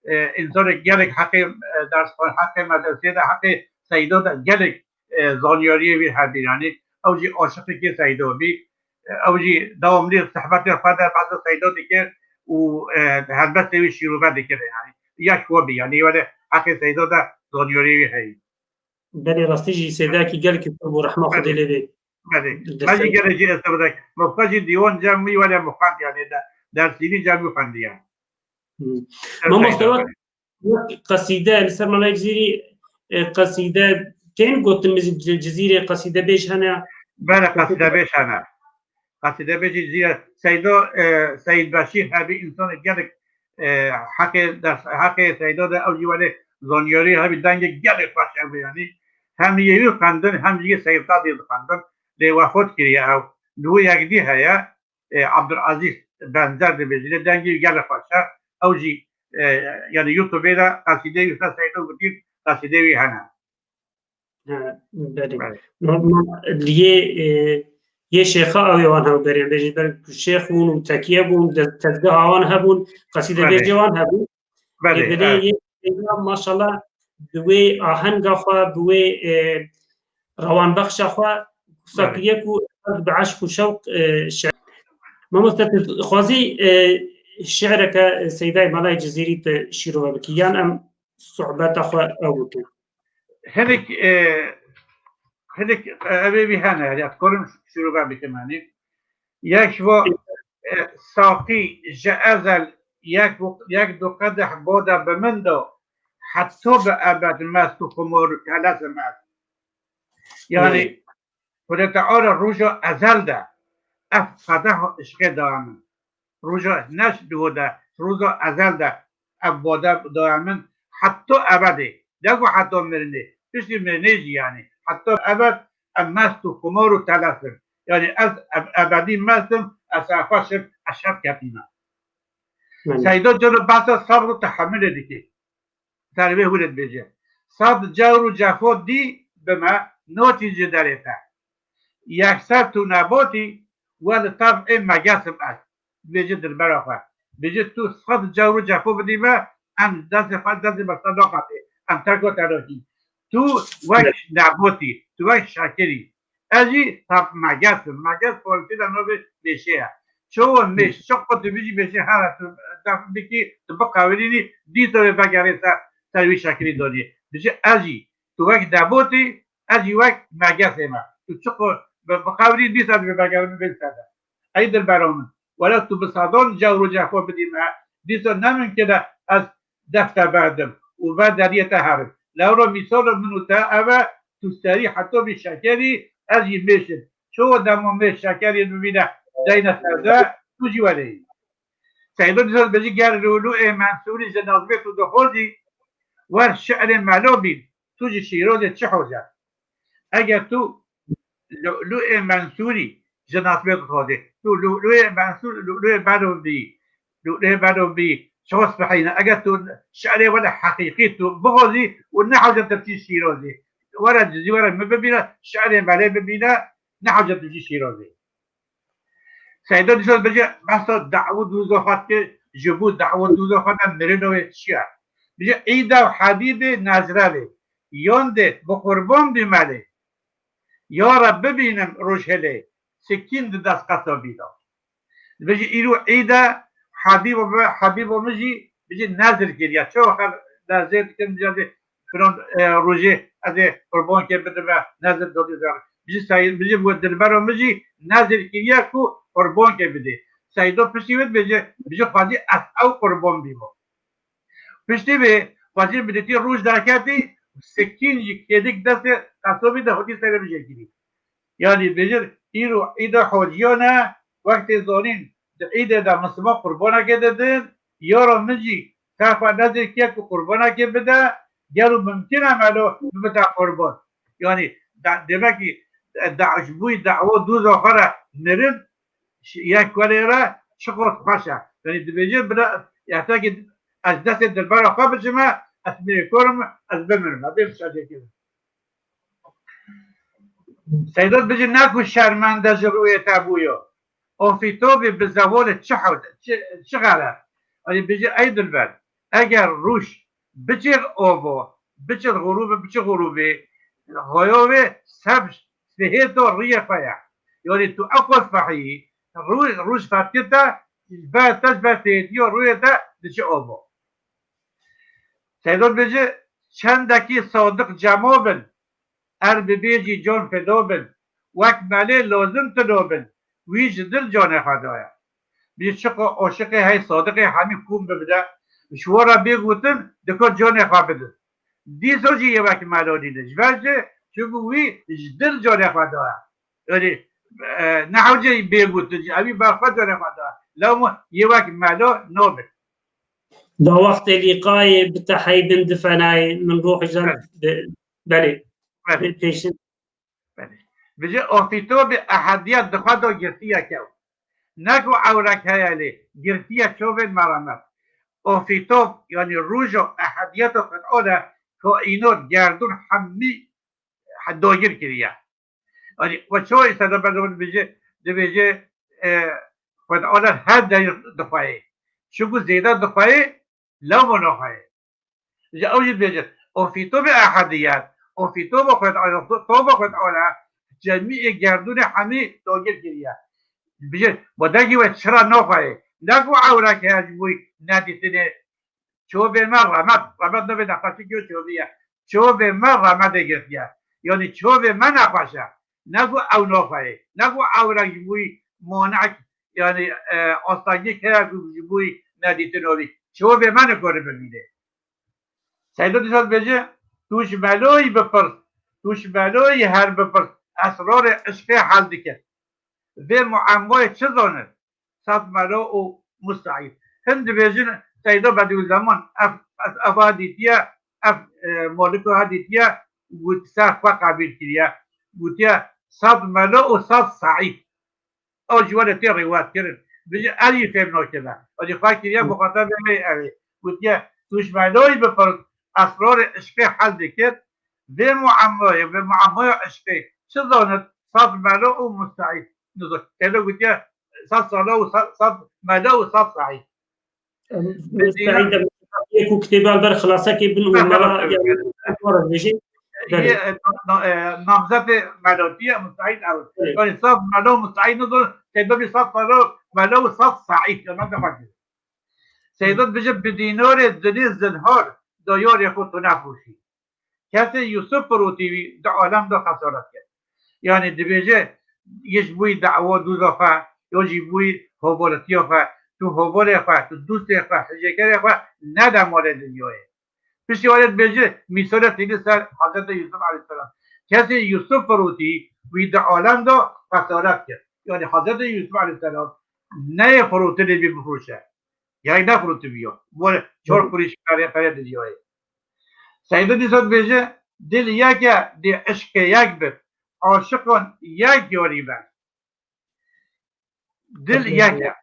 E, insanek gelek heqê, e, ders, heqê medresê de, heqê Seyda de gelek, e, zanyariyê wî hebî. Yani ew jî aşiqekê Seyda bî. E, ew jî dewamlî sohbetê xwe de behsa Seyda dikir û, e, helbestê wî şîrove dikir. Yani ya şiwe bî. Yani were heqê Seyda de zanyariyê wî heyî. Belê rastî jî Seydayekî gelekî kûr bû, rehma Xwedê Belê. lê bê. Belê. Di Me jî ser- gelek jî estebidek. Me xwe jî dîwan cem wî were mixwend yani de. Dersînî cem wî xwendiye. Hmm. Ser Mamoste Seyda wek, belê. wek qesîde, li ser Mela Cizîrî, e, qesîde tên gotin, min jî Cizîrê qesîde bêj hene. Belê qesîde bêj hene. Qesîde bêjî Cizîrê Seyda, e, Seyid Beşîr hebî insanê gelek, e, heqê ders, heqê Seyda de ew jî were zanyarî hebî dengê gelek xweş hebî yani. Hem yê wî xwendin, hem jî yê Seyid Qadî dixwendin. Lê wefat kiriye ew. Niho yek dî heye, e, Abdulaziz Benzer dibêjin, dengê wî gelek xweş e. Ew jî, e, yani YouTubeê de qesîdeyê wî ser Seyda gotî, qesîdeyê wî hene. He, belê. Belê. Normal, liyê, e, yê şêxa ew ê wan hewberê. Bêjin ber ku şêx bûn û tekiye bûn, de-, tezgeha wan hebûn, qesîde Belê. bêjê wan hebûn. Belê, Lê belê evet. yê şêxa maşallah bi wê ahenga xwe, bi wê, e, rewanbexşa xwe, qisa Belê. kiriye ku bi eşq û şewq, e, şi-, Mamoste, tu xwazî, e, şi'reke Seydayê Melayê Cizîrî tu şîrove bikî, yan em sohbeta xwe ew bikin? Hinek, e, hinek, e, evê wî hene, ya dikarim şîrove bikim, hani. Yek ji bo, e, saqî ji ezel yek, yek du qedeh bode bi min do, heta bi ebed mest û xumor û telesim ez. Yani, Hmm. Xwedê Teala roja ezel de ev qedeh û işqê daye min. Roja neş diho de, roja ezel de ev bode daye min heta ebedê. Ne ku heta mirinê, piştî mirinê jî yani. Heta ebed em mest û xumar û telef in. Yani ez eb-, ebedî mest im, ez xweş im, ez şev kepîme. Belê. Seyda Celo behsa sebr û tehemilê dike. Ser vê hûrê dibêje. Sed cewr û cefo dî bi me, notî ji derê te. Yekser tu nebotî, we li tev'ê megesim ez. Dibêje dilbera xwe. Dibêje tu sed cewr û cefo bidî me, em destê xwe, destê me xwe naxapê. Em terko te nakîn. Tu wek Evet. nebotî, tu wek şekirî. Ez jî tab meges im. Meges Farsî de navê mêşê ye. Çawa mêş, Hı. çawa tu bijî mêşê here tu def bikî, tu biqewirînî, dîsa wê vegerê ser, ser wî şekilî danî. Bijî ez jî, tu wek nebotî, ez jî wek megesê me. Tu çiqo bi-, biqewirî, dîsa divê vegerin bê ser de. Ey dilbera min, wela tu bi sedan cewr û cefo bidî me, dîsa ne mimkin e ez def te berdim û ver deriyê te herim. Lewra mîsala min û te ev e, tu serî heta vî şekerî, ez jî mêş im. Çawa dema mêş şekerê bibîne deyne ser de, tu jî were yî. Seyda dîsa dibêjî, ger Lûlûê Mensûrî ji Nazmê tu dixwazî, wer şi'rê Melo bîn, tu ji Şîrozê çi hoz e? Eger tu Lûlûê Mensûrî ji Nazmê tu dixwazî, tu Lûlûê Mensûr, Lûlûê Melo bî, Lûlûê Melo bî, çawa spehîne? Eger tu şi'rê wele heqîqî tu bixwazî û ne hewce tu biçî Şîrozê, were Cizî, were min bibîne, şi'rê Melê bibîne, ne hewce tu biçî Şîrozê. Seyda dîsa dibêje, behsa dawa dozaxa dike, ji bo dawa dozaxa de mirinê wê çi ye? Dibêje, îda û hedîdê nezre lê, yan dê bi qurban bî Melê. Ya Reb bibînim rojhilê, sikîn di dest qesabî de. Dibêje, îro îd e, hebîba me, hebîba min jî, bijî nezir kiriye. Çawa xelk nezir dikin, bijî filan, e, rojê ez ê qurbankê bidime, nezir dodî zar. Bijî sey-, bijî we dilbera min jî nezir kiriye ku qurbankê bidê. Seydo piştî wê dibêje, bijî xwezî ez ew qurban bîmo. Piştî vê xwezî bidîtî roj derketî, sikîn jî kêdik destê qesobî de xwedî serê bijê kirî. Yanî bijî îro îda hociyan e, wextê zanîn di îdê de misliman qurbanekê didin, yara min jî xwe nezir kiye ku qurbanekê bide, gelo mimkin e melo bibite qurban. Yanî de-, demek ki, e, da-, ji bo dawa doza xwe re mirin, ş-, yek welê re çiqas xweş e. Yanî dibêje bila, ya tekî ez destê dilbera xwe biçime, ez mêrkor im, ez bimirim, ez bêm şadê kirim. Seyda dibêje, ne ku şermende ji rûyê te bûyo. Ofîtobî bi zevolê çi hewde, çi, çi xere? Yanî dibêje, ey dilber, eger rûş biçêr ovo, biçêr xurûbê, biçêr xurûbê, xweyovê sebş sihê to riyê xwe ye. Yanî tu eqos fehî, rû-, rûş fetkite, ber te, ji ber têtiyo rûyê te diçe ovo. Seydo dibêje, çendekî sadiq cemo bin, er bibêjî can fido bin, wek melê lazim tino bin, wî ji dil canê xwe daye. Bî çiqo aşiqê hey sadiqê hemî kom bibide, ji we re bê gotin, dika canê xwe bidin. Dîsa jî yê wek melo nîne. Ji ber jî, çunku wî ji dil canê xwe daye. Yanî, e, ne hewce bê gotin, ewî ber xwe canê xwe daye. Lewma yê wek melo nabin. Da wextê lîqayê bi te heybin difenayê, min ruhê jan Evet. de-, belê. Evet. Pê-, pêşin. Belê. Bijî ofîto bi ehediyet di xwe de girtiye kew. Ne ku ewrek heye lê, girtiye çovên meramet. Ofîto, yanî rojo ehediyet û qit'o de kaînat, gerdûn hemî dagir kiriye. Yanî we çawa îsada berdewam dibêje, dibêje, e, Xwedawend her derî dixweyê. Çiku zêde dixweyê, lewma naxweyê. Ji ew jî dibêje, o fîto bi ehediyet, o fîto bi Xwedawend, to bi Xwedawend, cemî ê gerdûnê hemî dagir kiriye. Dibêje, we degî we çira naxweyê? Ne ku ewrek heye ji bo nedîtinê, çovê me remet, remet nabê nexweşik yo çovî ye. Çovê me remedê girtiye. Yanî çovê me nexweş e. Ne ku ew naxweyê. Ne ku ewrek ji bo wî manek, yanî, e, astengî keye ku ji bo wî nedîtin abî. Çovê me nikare bibîne. Seydo dîsa dibêje, tu ji meloyî bipirs, tu ji meloyî her bipirs, esrarê eşqê hel dike. Vê muemmoyê çi zanir? Sed melo û musteîd. Hin dibêjin, Seyda Bedîuzzeman ev, ev, ev ha dîtiye, ev, e, moliko ha dîtiye, got ser xwe qebîl kiriye. Gotiye, sed melo û sed seîd. Ew ji we re tê rêwet kirin. Bijî ev jî fêm nakiribe. Ew jî xwe kiriye muxatabê me ev ê. Gotiye, tu ji meloyî bipirs, esrarê eşqê hel dikir. Vê muemmoyê, vê muemmoya eşqê çi zanit? Sed melo û musteîd. Nizo-, Seyda gotiye, sed sala û sed, sed mela û sed seîd. Musteîd de ku kitêba li ber xilasekê bin û mela, yani, dibêje. Belê. Yê, e, na-, na-, e, namzetê melotî ye, musteîd ew. Belê. Yani, sed mela û musteîd nizo, Seyda bî sed sala mela û sed seîd. Ya, me de xwe kir. Seyda dibêje, bi dînarê dinê zinhar da yarê xwe tu nefroşî. Kesê Yûsif firotî wî di alem de xesaret kir. Yanî dibêje, yê ji bo wî dawa doza xwe, ya jî bo wî hovaletiya xwe, tu hovalê xwe, tu dostê xwe, hijêkerê xwe nede malê dinyayê. Piştî were dibêje, mîsale tîne ser Hezretê Yûsif aleyhisselam. Kesê Yûsif firotî wî di alem de xesaret kir. Yanî Hezretê Yûsif aleyhisselam neyê firotinê bî bifroşe. Yek nefrotibiyo. Were çar Hı. Kurîş pere, pere didiyoyê. Seyda dîsa dibêje, dil yek e, dê eşqê yek bit. Aşiqan yek yarî ber. Dil Hı. yek e.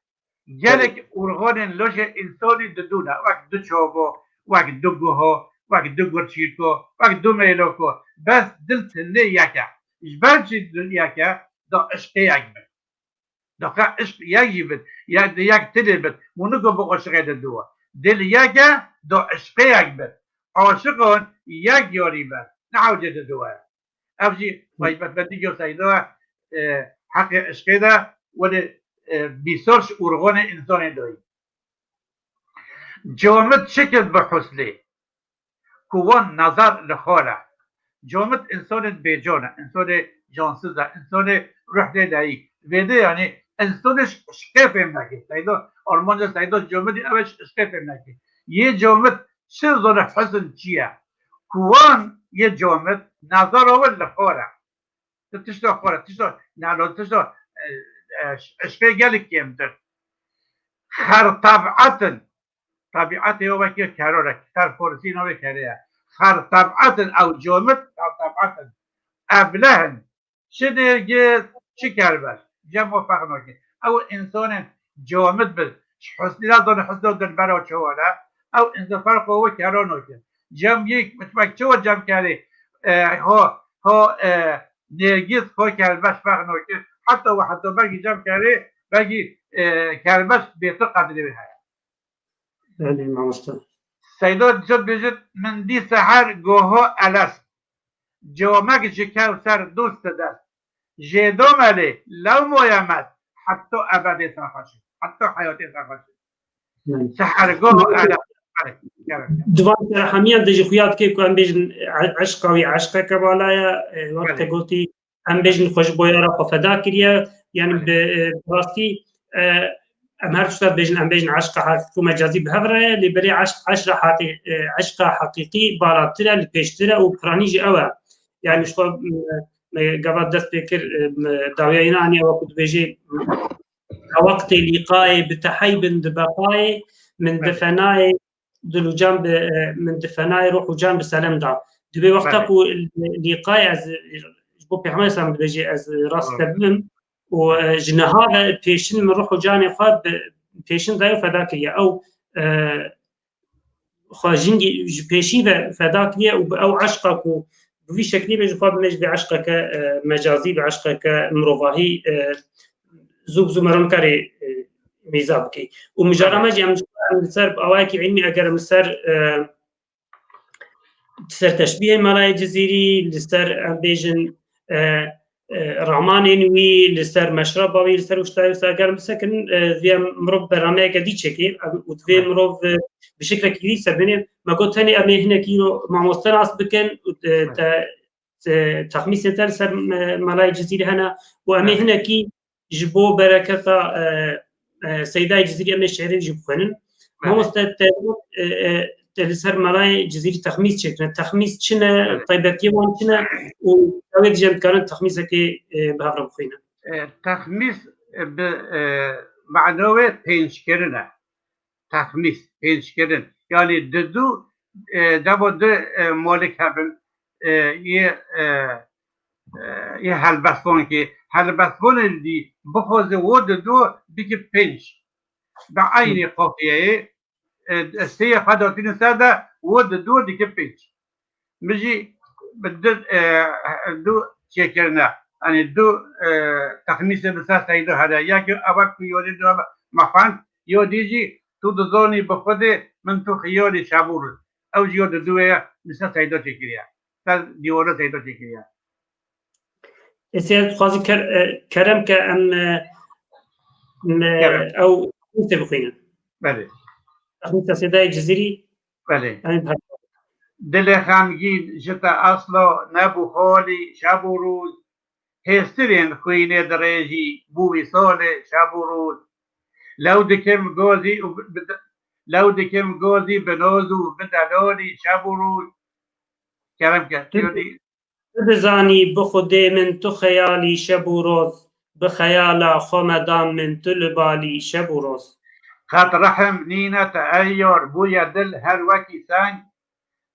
Gelek organên laşê însanî didû ne. Wek du çavo, wek du guho, wek du gurçîko, wek du mêloko. Bes dil tenê yek e. Ji ber çi dil yek e? Da eşqê yek bit. Daxwe eşq yek jî bit, yek, yek tilê bit. Hûn nigo bi aşiqê de diwa. Dil yek e, da eşqê yek bit. Aşiqan yek yarî bit. Ne hewce de diwa. Ev jî taybetmendî yo Seyda, e, heqê eşqê de, welê, e, mîsal ji organê însanê dayî. Camit çikit bi husnê. Ku wan nazar li xwe re. Comit însanên bêcan e, însanê cansiz e, însanê ruh lê dayî. Vêde yanî însanê ş-, şikê fêm nake. Seydo, Armanca Seydo comidî ev şikê fêm nake. Yê comit çi zone hizin çi ye? Ku wan yê comit nazara win li xwe re. Ti tişta xwe re, tişta, nalo, tişta, e, e, eşqê gelek kêmtir. Xer teb'etin. Tebîetê wê wekî keror e. Xer Farisî navê kerê ye. Xer teb'etin ew comit, xer teb'etin. Evlehin. Çi nêrgiz, çi kerbeş. Cem û ferq nake. Ew însanên comit bi. Ji husnî re zane husna dilbera çawa ne. Ew însan ferq û wê kero nake. Cem yek, wek çawa cem kerê, e, ho, ho, e, nêrgiz, ho kerbeş ferq nake. Heta we heta belkî cem kerê, belkî, e, kerbeş bêtir qedrê wê heye. Belê, mamoste. Seyda dibêjit, min dî seher goho elest. Comek ji kewser dûst didest. Jêdo melê, lew moye mest, heta ebedê serxweş. Heta heyatê serxweş. Belê. Seher goho elest. Belê, gerek. Di van hemiyan de jî xuya dike ku em bêjin e-, eşqa wî eşqeke bala ye, e, wek Belê. te gotî, em bêjin xwe ji boya re xwe feda kiriye. Yani bi, e, bi rastî, e, em her tişta dibêjin, em bêjin eşqa heqîqî û mecazî bi hev re ye, lê belê eşq, eşqa heqî-, e, eşqa heqîqî balatir e, li pêştir e û piranî jî ew e. Yani ji xwe, e, me gava dest pê kir, e, me dawiya yê anî ew ku dibêjê, e, wextê lîqayê bi teheybin di beqayê, min di Evet. fenayê dil û can bi, e, min di fenayê ruh û can bi selem da. Di vê wexta Belê. ku lîqayê ez, ji bo Pêxember Îslam dibêjê ez rast Hı. te bibim û, e, ji niha ve pêşin min ruh û canê xwe bi pêşin dayê û feda kiriye. Ew, e, xwe jingî ji pêşî ve feda kiriye û bi ew eşqa ku Bi vî şeklî be ji xwe bimêj bi eşqeke, e, mecazî, bi eşqeke mirovahî, e, zû bi zû mero nikarê, e, mîza bikî. Û mijara me jî em, em li ser bi awayekî îlmî eger em li ser, e, li ser teşbîhên Melayê Cizîrî, li ser em bêjin, e, e, ramanên wî, li ser meşreba wî, li ser wiştayê wisa eger em bisekinin, e, divê em mirov bernameyeke dî çêkê, em, û divê mirov, e, bi şeklekî dî ser bêne. Me got tenê em ê hinekî îro mamoste nas bikin û, e, te, e, texmîsê te li ser, e, Melayê Cizîrî hene û em ê hinekî ji bo bereketa, e, e, Seydayê Cizîrî em ê şi'rê jî bixwînin. Mamoste te, e, e, te li ser Melayê Cizîrî texmîs çêkirine. Texmîs çi ne, taybetiyê wan çi ne û ew ê dî jî em dikarin texmîsekê, e, bi hev re bixwînin. E, texmîs, e, bi, e, mano wê pênckirin e. Texmîs, pênckirin. Yanî di du, e, dema du, e, molik hebin, e, yê, e, e, yê helbestvankê. Helbestvanê dî bixwaze wo di du bike pênc. Bi eynî qafiyeyê, e, sê yê xwe datîne ser de, wo di du dike pênc. Min jî bi du, e, du çêkirine. Yanî du, e, texmîsê li ser Seydo hene. Yek ew ku yonê dû me xwend, yo dî jî tu dizanî bi Xwedê min tu xiyalî şev û rûz. Ew jî yo di du ye li ser Seydo çêkiriye. Ser dîwara Seydo çêkiriye. Ê Seyda, dixwazî ker-, e, kerem ke em, e, em, e, Kerem. ew texmîsê bixwînin. Belê. Texmîsa Seydayê Cizîrî. Belê. Em ê Dilê xemgîn ji te asla nebû xalî şev û rûz. Hêstirên xwînê dirêjî bû wîsalê şev û rûz. Lew dikim gazî û bi-, bi-, lew dikim gazî bi noz û bi delalî şev û rûz. Kerem ke, Tu tu dizanî bi Xwedê min tu xeyalî şev û roz, bi xeyala xwe me dan min tu li balî şev û roz. Qet rehim nîne te ey yar, bûye dil her wekî seng.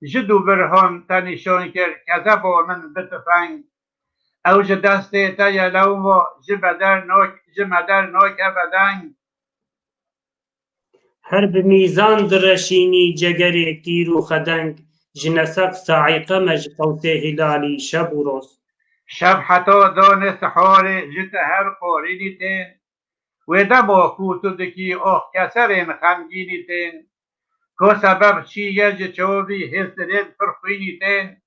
Ji dû birhan te nîşan kir, kezeba min bi tifeng. Ew ji destê te ye lewma, ji me der nak-, ji me der nakeve deng. Her bi mîzan direşînî cegerê tîr û xedeng, ji nesef saîqe me ji qewsê hîlalî şev û roz. Şev heta danê siharê ji te her qorînî tên. Wê dema ku tu dikî ox keserên xemgînî tên. Ko sebeb çi ye ji çavî hêstirên pir xwînî tên.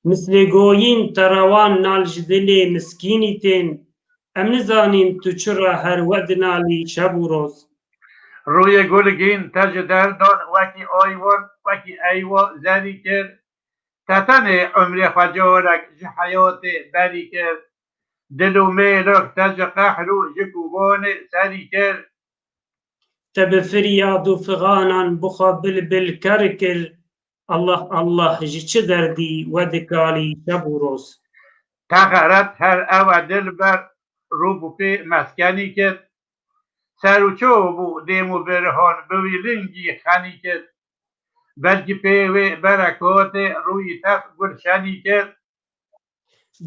Mislê goyîn te rewan nal ji dilê miskînî tên. Em nizanîn tu çira her we dinalî şev û roz. Rûyê gulgîn te ji derdan wekî aywan, wekî eywa zerî kir. Te tenê umrê xwe carek ji heyatê berî kir. Dil û mêlok te ji qehr û ji kubanê serî kir. Te bi firyad û fixanan bi xwe bilbil ker kir. Allah, Allah, ji çi derdî we dikalî şev û roz. Te xeret her ew e dilber rû bi pê meskenî kir. Ser û çav bû dêm û birhan bi wî lingî xenî kir. Belkî pê wê berekatê rûyî te gulşenî kir.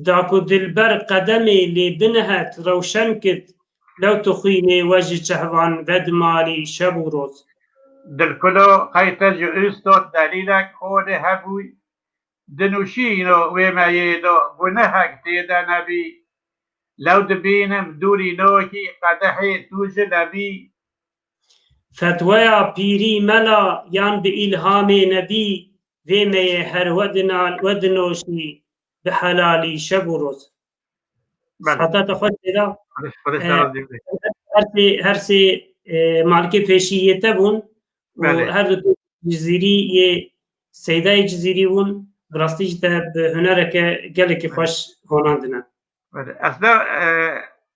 Da ku dilber qedemê lê binihet rewşen kit, lew tu xwînê we ji çehvan vedimalî şev û roz. Dilkulo qey te ji ustod delîlek holê hebûy, di nûşîno wê meyê de gunehek tê de nebî. Lew dibînim dûrînokî qedehê tu ji lebî. Fetweya pîrî mela yan bi îlhamê nebî, vê meyê her we dinal, we dinoşî bi helalî şev û roz. Belê. Siheta te xweş Seyda. Xwedê, Xwedê E, te razî be. Her sê, her sê, e, malikê pêşî yê te bûn û Belê. her du Cizîrî yê Seydayê Cizîrî bûn. Bi rastî jî te bi hunereke gelekî Belê. xweş honandine. Belê. Aslında, e,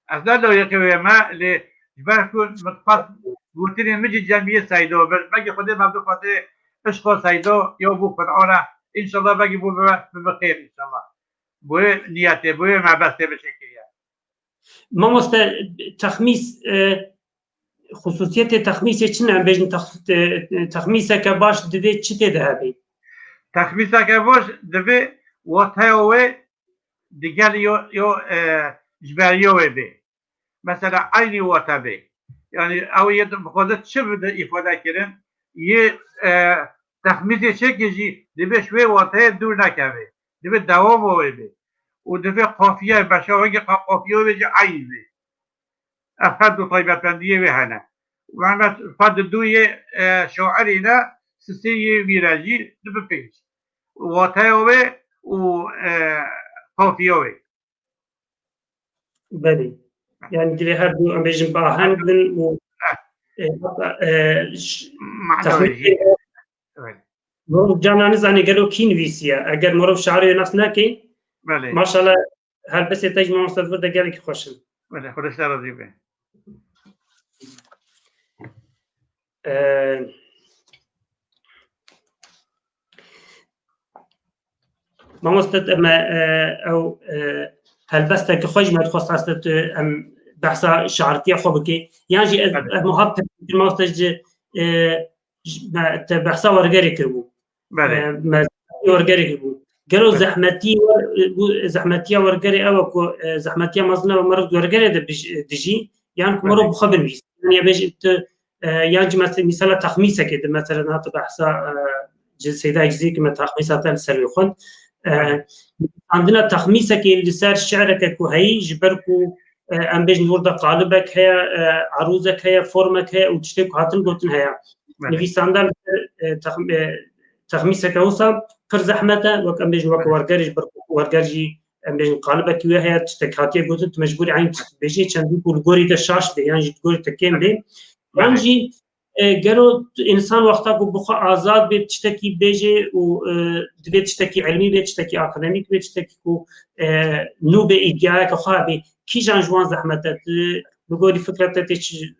aslında layıkê wê me, lê ji ber ku min xwest gotinên min jî cem yê Seydo bir. Belkî Xwedê me bixwazê, işqa Seydo ya bû Qur'an e. Înşallah belkî bû bibe, bibe xêr înşallah. Bûyê niyetê, bûyê mebestê bişekiriye. Mamoste, texmîs, e, xusûsiyetê texmîsê çi ne? Em bêjin tex-, e, texmîseke baş divê çi tê de hebe? Texmîseke baş divê wateya wê digel yo, yo, e, ji beriya wê bê. Mesela eynî wate bê. Yani ew yê dixwaze çi bide îfade kirin? Yê, e, Texmîsê çekê jî divê ji wê wateyê dûr nekeve. Divê dewama wê be. Û divê qafiye, beşa wekî qa-, qafiya wê jî eyn be. Ev her du taybetmendiyê wê hene. Mehmet Fadil du yê, e, şairî ne, sisê yê wî re jî dibe pênc. Wateya wê û, e, qafiya wê. Belê. Yani dilê her du em bêjin bi aheng bin û, e, e, ş-, Mana wê texmîn jî. Evet. Mirov cana nizane gelo kî nivîsiye. Eger mirov şairê nas neke, Belê. maşallah, helbestê te ji mamoste vir de gelekî xweş in. Belê, Xwedê ser razî be. Ee, mamoste, em, e, ew, e, helbestekî xwe jî me dixwest heste tu em behsa şairtiya xwe bikê. Yan jî ez, Belê. ez muhab mamoste ji, e, ji, me, te behsa wergerê kiribû. Belê. E, me wergerê kiribû. Gelo Belê. zehmetî wer-, bu zehmetiya wergerê ew e ku, e, zehmetiya mezin ew e, meriv wergerê de bij-, dijî, yan ku meriv Belê. bi xwe binivîs. Yan ya bêjî tu, e, yan jî mes-, mîsala texmîsekê de, mesela, hate behsa, e, ci-, Seyda Cizîrî ki me texmîsa te li ser wê xwend. E, Belê. nivîsandina texmîsekê li ser şi'reke ku heyî, ji ber ku, e, em bêjin wir de qalibek heye, e, erûzek heye, formek heye û tiştê ku hatin gotin heye. Belê. Nivîsandar li ser, e, tex-, e, texmîseke wisa pir zehmet e, wek em bêjin wek Belê. werger ji ber werger jî em bêjin qalibekî wê heye, tiştek hatiye gotin, tu mecbûrî eyn tişt bêjî, çendî ku li gorî te şaş be, yan jî li gorî te kêm be. Belê. Yan jî, e, gelo însan wexta ku bi xwe azad be, tiştekî bêjê û, e, divê tiştekî ilmî be, tiştekî akademîk be, tiştekî ku, e, nû be, îdîayeke xwe be, kîjan ji wan zehmet e, tu bi gorî fikra te tê çi,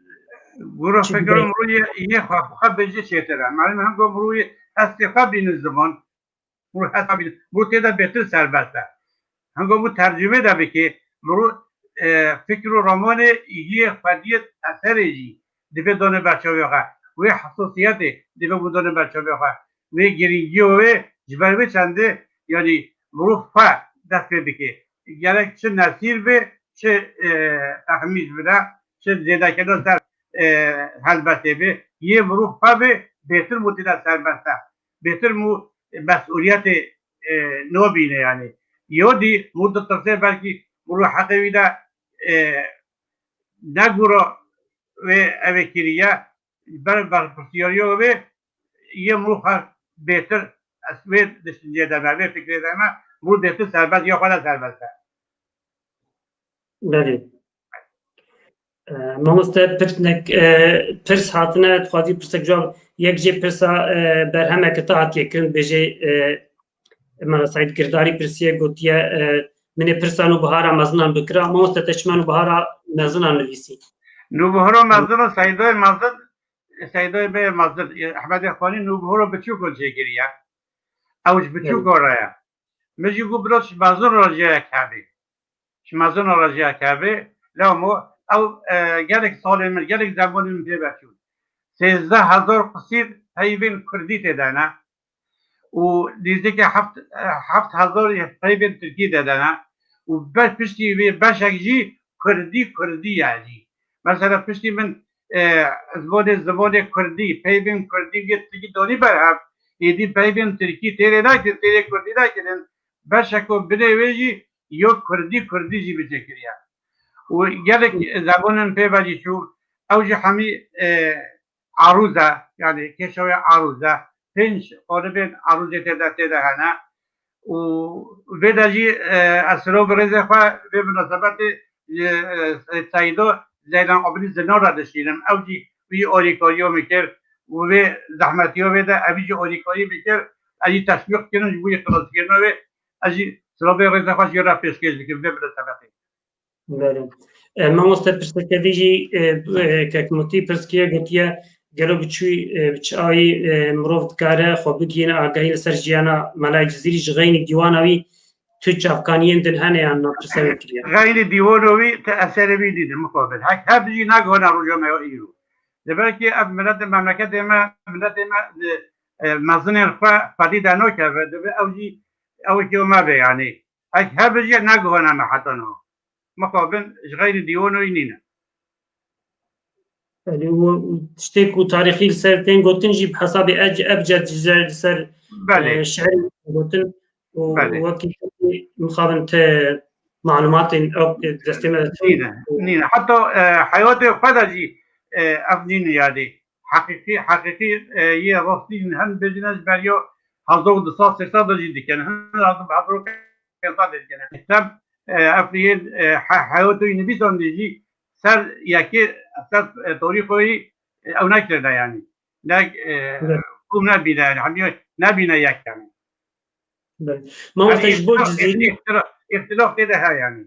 Gura çi fikra bidayî? mirû yê, yê xwe, xwe bêjê çêtir e. Malum hem go mirû yê hestê xwe bînin ziman. Mirû hesta bînin. Mirû tê de bêtir serbest e. Hem go mirû tercüme de bikê, mirû, e, fikr û ramanê yê xwediyê eserê jî divê dane ber çavê xwe. Wê hesasiyetê divê bû dane ber çavê xwe. Wê girîngiyê wê ji ber wê çendê, yanî mirû xwe dest pê bike. Gerek çi nesîr be, çi, e, tehmîs bide, çi zêdekirina ser, e, helbestê be, yê mirû xwe be, bêtir mûtîne serbest e. Bêtir mû mesûliyetê, e, nabîne yanî. Yo dî mû ditirse belkî mirû heqê wî de, e, ne gura wê ev ê kiriye, ber berpirsiyariya wê yê mirû xwe bêtir, ez wê düşüncê de me, wê fikrê de me, mirû bêtir serbest ya xwe de serbest e. Belê. E, mamoste, pirsnek, e, pirs hatine, dixwazî pirsek cewab, yek jê pirsa, e, berhemeke te hatiye kirin, bêjê, e, Mela Seîd Girdarî pirsiye, gotiye, e, min ê pirsa Nûbihara mezinan bikira. Mamoste, te çima Nûbihara mezinan nivîsî? Nûbihara mezinan, Seydayê mezin, Seydayê bê mezin, e, Ehmedê Xanî Nûbihara biçûkan çêkiriye. Ew ji biçûkan re ye. Min jî got, bila ji mezin re jiyek hebê. Ji mezin re jiyek hebê. Lewma ew, e, gelek salên min, gelek zemanên min pê ve çûn. Sêzdeh hezar qisîr peyvên kurdî tê de ne. Û nêzîkî heft, heft hezar peyvên tirkî tê de ne. Û ber piştî vê beşek jî kurdî, kurdî ye jî. Mesela piştî min, e, zimanê, zimanê kurdî, peyvên kurdî yê tirkî danî ber hev, êdî peyvên tirkî têrê nekirin, têrê kurdî nekirin. Beşeko binê wê jî yo kurdî, kurdî jî bi cih kiriye. Û gelek zemanên pê ve jî çû, ew jî hemî, e, arûz e, yanî kêşa wê arûz e. Pênc qalibên arûzê tê de, tê de hene. Û vê de jî, e, ez siro bi rêzê xwe vê minasebetê, e, e, Seydo Zeylan Abidî Zinar re dişînim. Ew jî wî alîkariya min kir û vê zehmetiya wê de ev jî alîkarî min kir. Ez jî teşwîq kirim ji bo yê xilaskirina wê. Ez jî siro vê rêzê xwe ji wê re pêşkêş dikim vê minasebetê. Belê. E, mamoste, pirseke dî jî, e, e, kek Mutî pirs kiriye, gotiye, gelo bi çi, e, bi çi ayî, e, mirov dikare xwe bigihîne agahî li ser jiyana Mela Cizîrî ji xeynî dîwana wî tu çavkaniyên din hene yan na, pirsa wê kiriye? Xeynî dîwana wî tu eserê wî dîne mixabin. Hek hebijî nagihane roja me ya îro. Ji ber ku ev miletê memleketê me, miletê me li, e, mezinên xwe xwedî de nakeve, divê ew jî ew kê me be yanî. Hek hebijî nagihane me heta niha. Mixabin ji xeynî dîwana wî nîne. Belê, û, û tiştê ku tarîxî li ser tên gotin jî bi hesabê ec-, ebced ji ser, li ser, Belê. e, şiirê gotin û Belê. wekî mixabin te malumatên ew destê me de tune. Nîne, nîne. Heta, e, heyatê xwe de jî, e, ev nîne yani. Heqîqî, heqîqî, e, yê rastî jin hem bêjine ji beriya hezar û du sed sê sed de jî dikin. Hin lazim hezar û pênc sed de dikin. Hem, e, ev yên, e, he-, heyatê wî nivîsandî jî ser yekê, ser, e, tarîxê wî, e, ew nekirine yani. Ne, e, Evet. kum nebîne yani. Hemî nebîne yek yani. Belê. Mamoste, ji bo Cizîrî, îxtira-, îxtilaf tê de heye yani.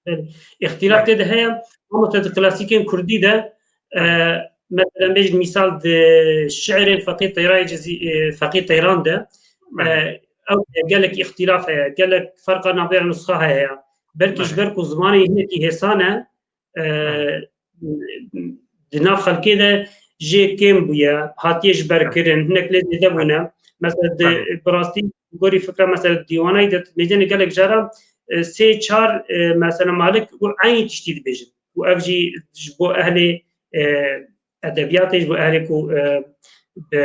Belê. Îxtilaf Belê. tê de heye. Mamoste, di klasîkên kurdî de, e, Belê. mesela bêjin mîsal di şiirên Feqî Teyrayê Cizî-, e, Feqî Teyran de, Belê. e, ew gelek îxtilaf heye, gelek ferqa navbera nusxa heye. Belkî ji Belê. ber ku zimanê hinekî hêsan e, e, Belê. di nav xelkê de jê kêm bûye, hatiye ji ber Belê. kirin, hinek lê zêde bûne. Mesela di, Belê. bi rastî gorî fikra mesela dîwanayî de mêzêne gelek cara, e, sê çar, e, mesela malik û eynî tiştî dibêjin. Û ev jî ji bo ehlê, e, edebiyatê, ji bo ehlê ku, e, bi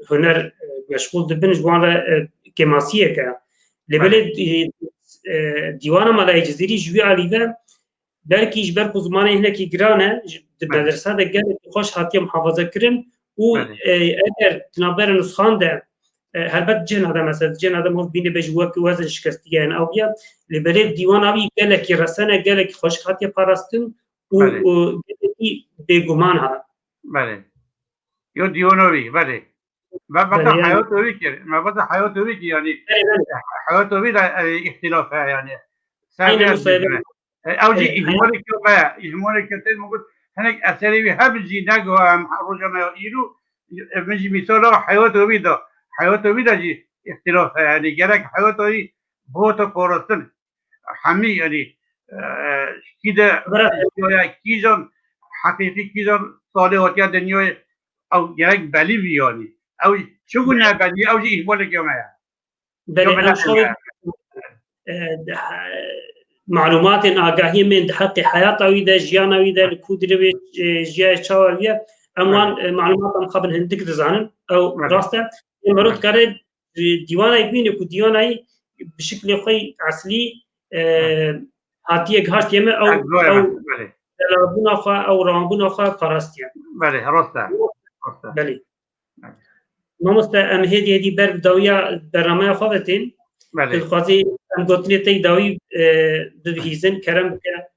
huner, e, meşxûl dibin, ji wan re, e, kêmasiyek e. Lê Belê. belê, e, e, dîwana Melayê Cizîrî ji wî alî ve belkî ji ber ku zimanê hinekî giran e, ji, di Belê. medresa de gelek xweş hatiye muhafaza kirin û, Belê. e, eger di navbera nusxan de, e, helbet cihna de mesela, cihna de mov bîne bêjî wek wezin şikestiye yani ew ya, lê belê dîwana wî gelekî resen e, gelekî xweşik hatiye parastin û, Belê. û gelekî bêguman ha. Belê. Yo dîwana wî, belê. Me besa Belê, yani. heyata wî kir. Me besa heyata wî kir yani. Belê, belê. Heyata wî de, e, îxtilaf heye yani. Ser Aynen vê o sebep. dibine. E, ew jî Belê, ihmalek yo me. Îhmalek yo tê min got. Hinek eserê wî hebin jî nego em roja me ya îro. E, min jî mîsala heyata wî da. Heyata wî de jî îxtilaf heye yani. Gerek heyata wî bihata parastin. Hemî yani, e, kî de Bira- ya kîjan heqîqî kîjan salê hatiye dinyayê ew gerek belî bî yani. Ew çi ku nebelî ew jî îhmalek ya me ye. Belê, Ya me ew şoy, e, de, e, malumatên agahiyê min di heqê heyata wî de, jiyana wî de, li ku dirê wê, e, jiyaye çawa wî ye, em Belê. wan, e, malumatan xwe bin hindik dizanin. Ew Belê. rast e. Ê mero Belê. dikare di-, dîwanayê bîne ku dîwanayî bi şiklê xwe yî eslî, e, Belê. hatiye gihaştiye me, ew, Ez goya ew me. Belê. delalbûna xwe, ew rewanbûna xwe parastiye. Belê, rast e. Rast e. Belê. Mamoste, em hêdî hêdî ber bi dawiya bernameya xwe ve tên. Belê. Tu dixwazî em gotinê te yî dawî, e, bibihîzin, kerem bike.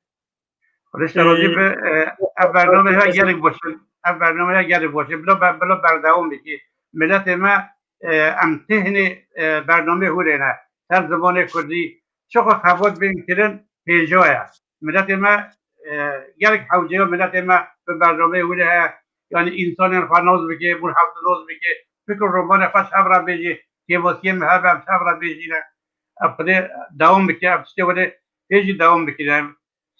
Rişte Ee, razî be, e, ev bername ya gelek baş e. Ev bername ya gelek baş e. Bila ber-, bila berdewam bikî. Miletê me, e, em têhnê, e, bernameyê hûrê ne. Her zimanê kurdî. Çiqas xebat bên kirin, hêja ye. Miletê me, e, gelek hewce ya miletê me bi bernameyê hûrê heye. Yani însanên xwe nas bike, bûn hevdinoz bike. Fikir romanê xwe ji hev re bêjî. Kêmasiyê me hebe em ji hev re bêjîne. Ev xwedê dewam bike, ev tiştê xwedê hê jî dewam bikire.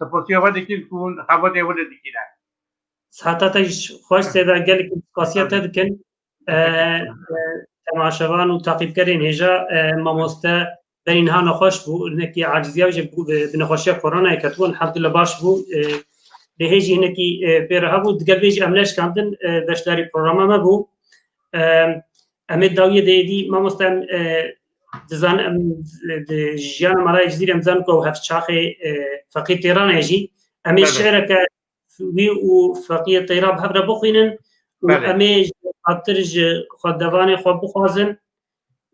Spasiya we dikin ku hûn xebatê wile dikine. Siheta te jî xweş sêve, gelek spasiya te dikin. E, e, temaşevan û taqîbkerên hêja, e, mamoste berî niha nexweş bû, hinekî aciziya wî jî bi, bi nexweşiya koronayê ketibû, elhamdulillah baş bû. E, lê hê jî hinekî, e, pê re hebû, digel vê jî em neşkandin, e, beşdarî programa me bû. E, em ê dawiyê de êdî, mamoste, em, e, dizanin, em, di jiyana Melayê Cizîrê em dizanin ku ew hevçaxê, e, Feqî Têran e jî. Em ê Belê. şi'reke wî û Feqiyê Teyra bi hev re bixwînin û Belê. em ê ji xatir ji xwendevanê xwe bixwazin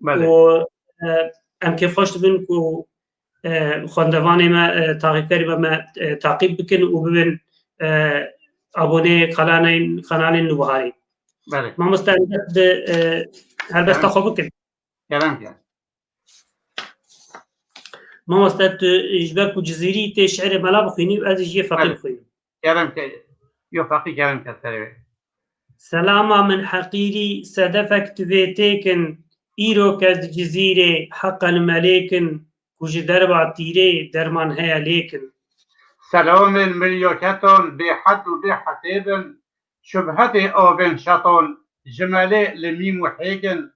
Belê. û, e, em kêfxweş dibin ku, e, xwendevanê me, e, taqîbkerî me, me, e, taqîb bikin û bibin, e, aboneyê kanalên, kanalên Nûbiharê. Belê. Mamoste, em dest bi, e, helbesta Kerem. xwe bikin. Kerem ke. Mamoste, tu ji ber ku Cizîrî tê şi'rê Mela bixwînî û ez jî yê Feqî Belê. bixwînim. Kerem ke. Yo Feqî kerem ke serê wê. Selama min heqîrî sedefek tu vê têkin, îro ke di Cizîrê heqen melêkin, ku ji derba tîrê derman heye lêkin. Selamên milyaketan bêhed û bêhesêb in, şubhetê avên şetan ji melê li mîm û hêk in.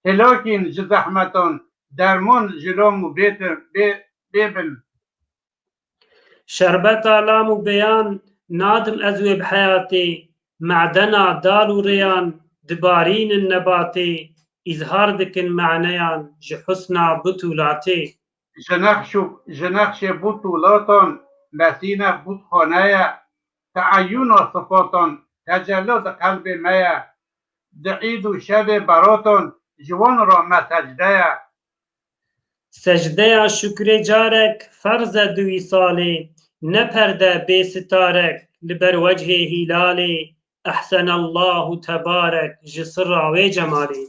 Hilakîn ji zehmetan, derman ji lam û bêtin, bê, bê bin. Şerbeta lam û beyan Nadim ez wê bi heyatê, medena dal û rêyan, dibarînin nebatê, îzhar dikin maneyan ji husna but û latê. Ji nexş û, ji nexşê but û latan, mesîne butxane ye, teeyûna sifatan, tecello di qelbê me ye. Di îd û şevê beratan, ji wan re me secde ye. Secdeya şukrê carek, ferz e di wî salê, ne perde bê sitarek, li ber wechê hîlalê, ehsenallahu tebarek, ji sirra wê cemalê.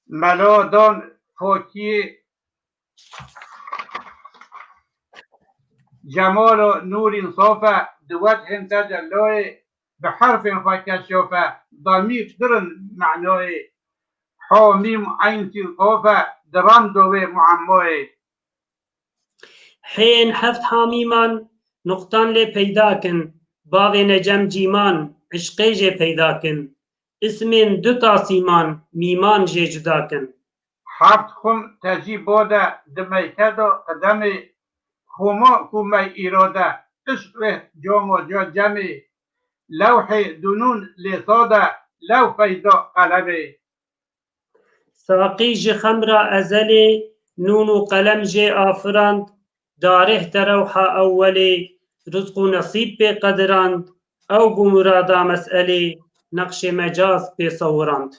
Melo dan fokiyê Cemalo nûrîn sof e, di wechên tecelloyê, bi herfên xwe keşof e, damîr dir in menoyê. Ho mîm eyn sîn qof e, di rando wê muemmoyê. Hêyên heft hamîman, nuqtan lê peyda kin, bavê necem cîman, işqê jê peyda kin. Ismên du tasîman, mîman jê cuda kin. Heft xum tejî bode, di meyke de qidemê, xuma ku mey îro de, işq rêh como co cemê, lewhê dunûn lê sade, lew peyda qelemê. Saqî ji xemra ezelê, nûn û qelem jê afirand, darêh te rewha ewwelê, rizq û nesîb pê qedirand, ew bû murada meselê, neqşê mecaz pê sewirand.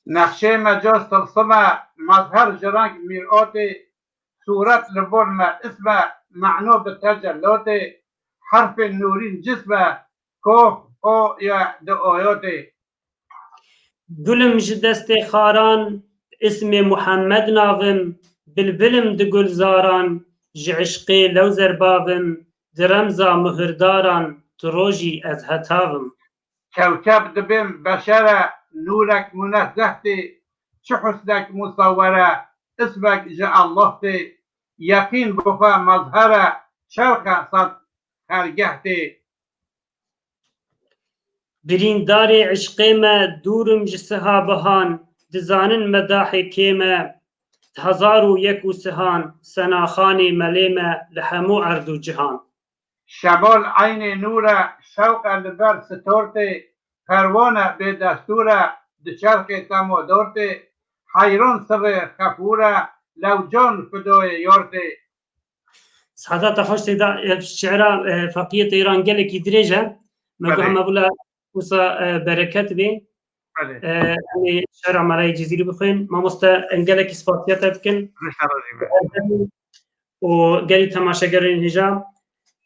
Nexşê mecaz tilsim e, mezher ji reng mîratê, sûret li bor me ism e, meno bi tecellatê, herfên nûrîn cism e, kof, o ye di oyotê. Gulim ji destê xaran, ismê Muhammed navim, bilbilim di gulzaran, ji işqê lew zerbavim, di remza muhirdaran, tu rojî ez hetavim. Kewkeb dibêm beşer e, nûrek munezzeh tê, çi husnek musewwer e, ismek ji Allah tê, yeqîn bi xwe mezher e, çerx e sed xergeh tê. Birîndarê işqê me, dûrim ji siha bihan, dizanin medahê kê me, hezar û yek û sihan, senaxanê melê me li hemû erd û cihan. Şemal eynê nûr e, şewq e li ber sitortê, perwane bê destûr e, di çerxê temodortê, heyran sirrê xefûr e, lewcan fidoyê yortê. Saeta te xweş tê de, ev şiira, e, Feqiyê Teyran gelekî dirêj e. Me got Belê. hema bila wisa, e, bereket bê. Belê. E, em ê şiira Melayê Cizîrî bixwên. Mamoste, em gelekî spasiya te dikin. Rêşa rojî me. û gelî temaşegerên hêja,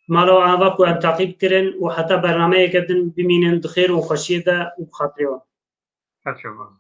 mala ava ku em taqîb kirin û heta bernameyeke din bimînin di xêr û xweşiyê de û bi xatirê wan. Her çavan.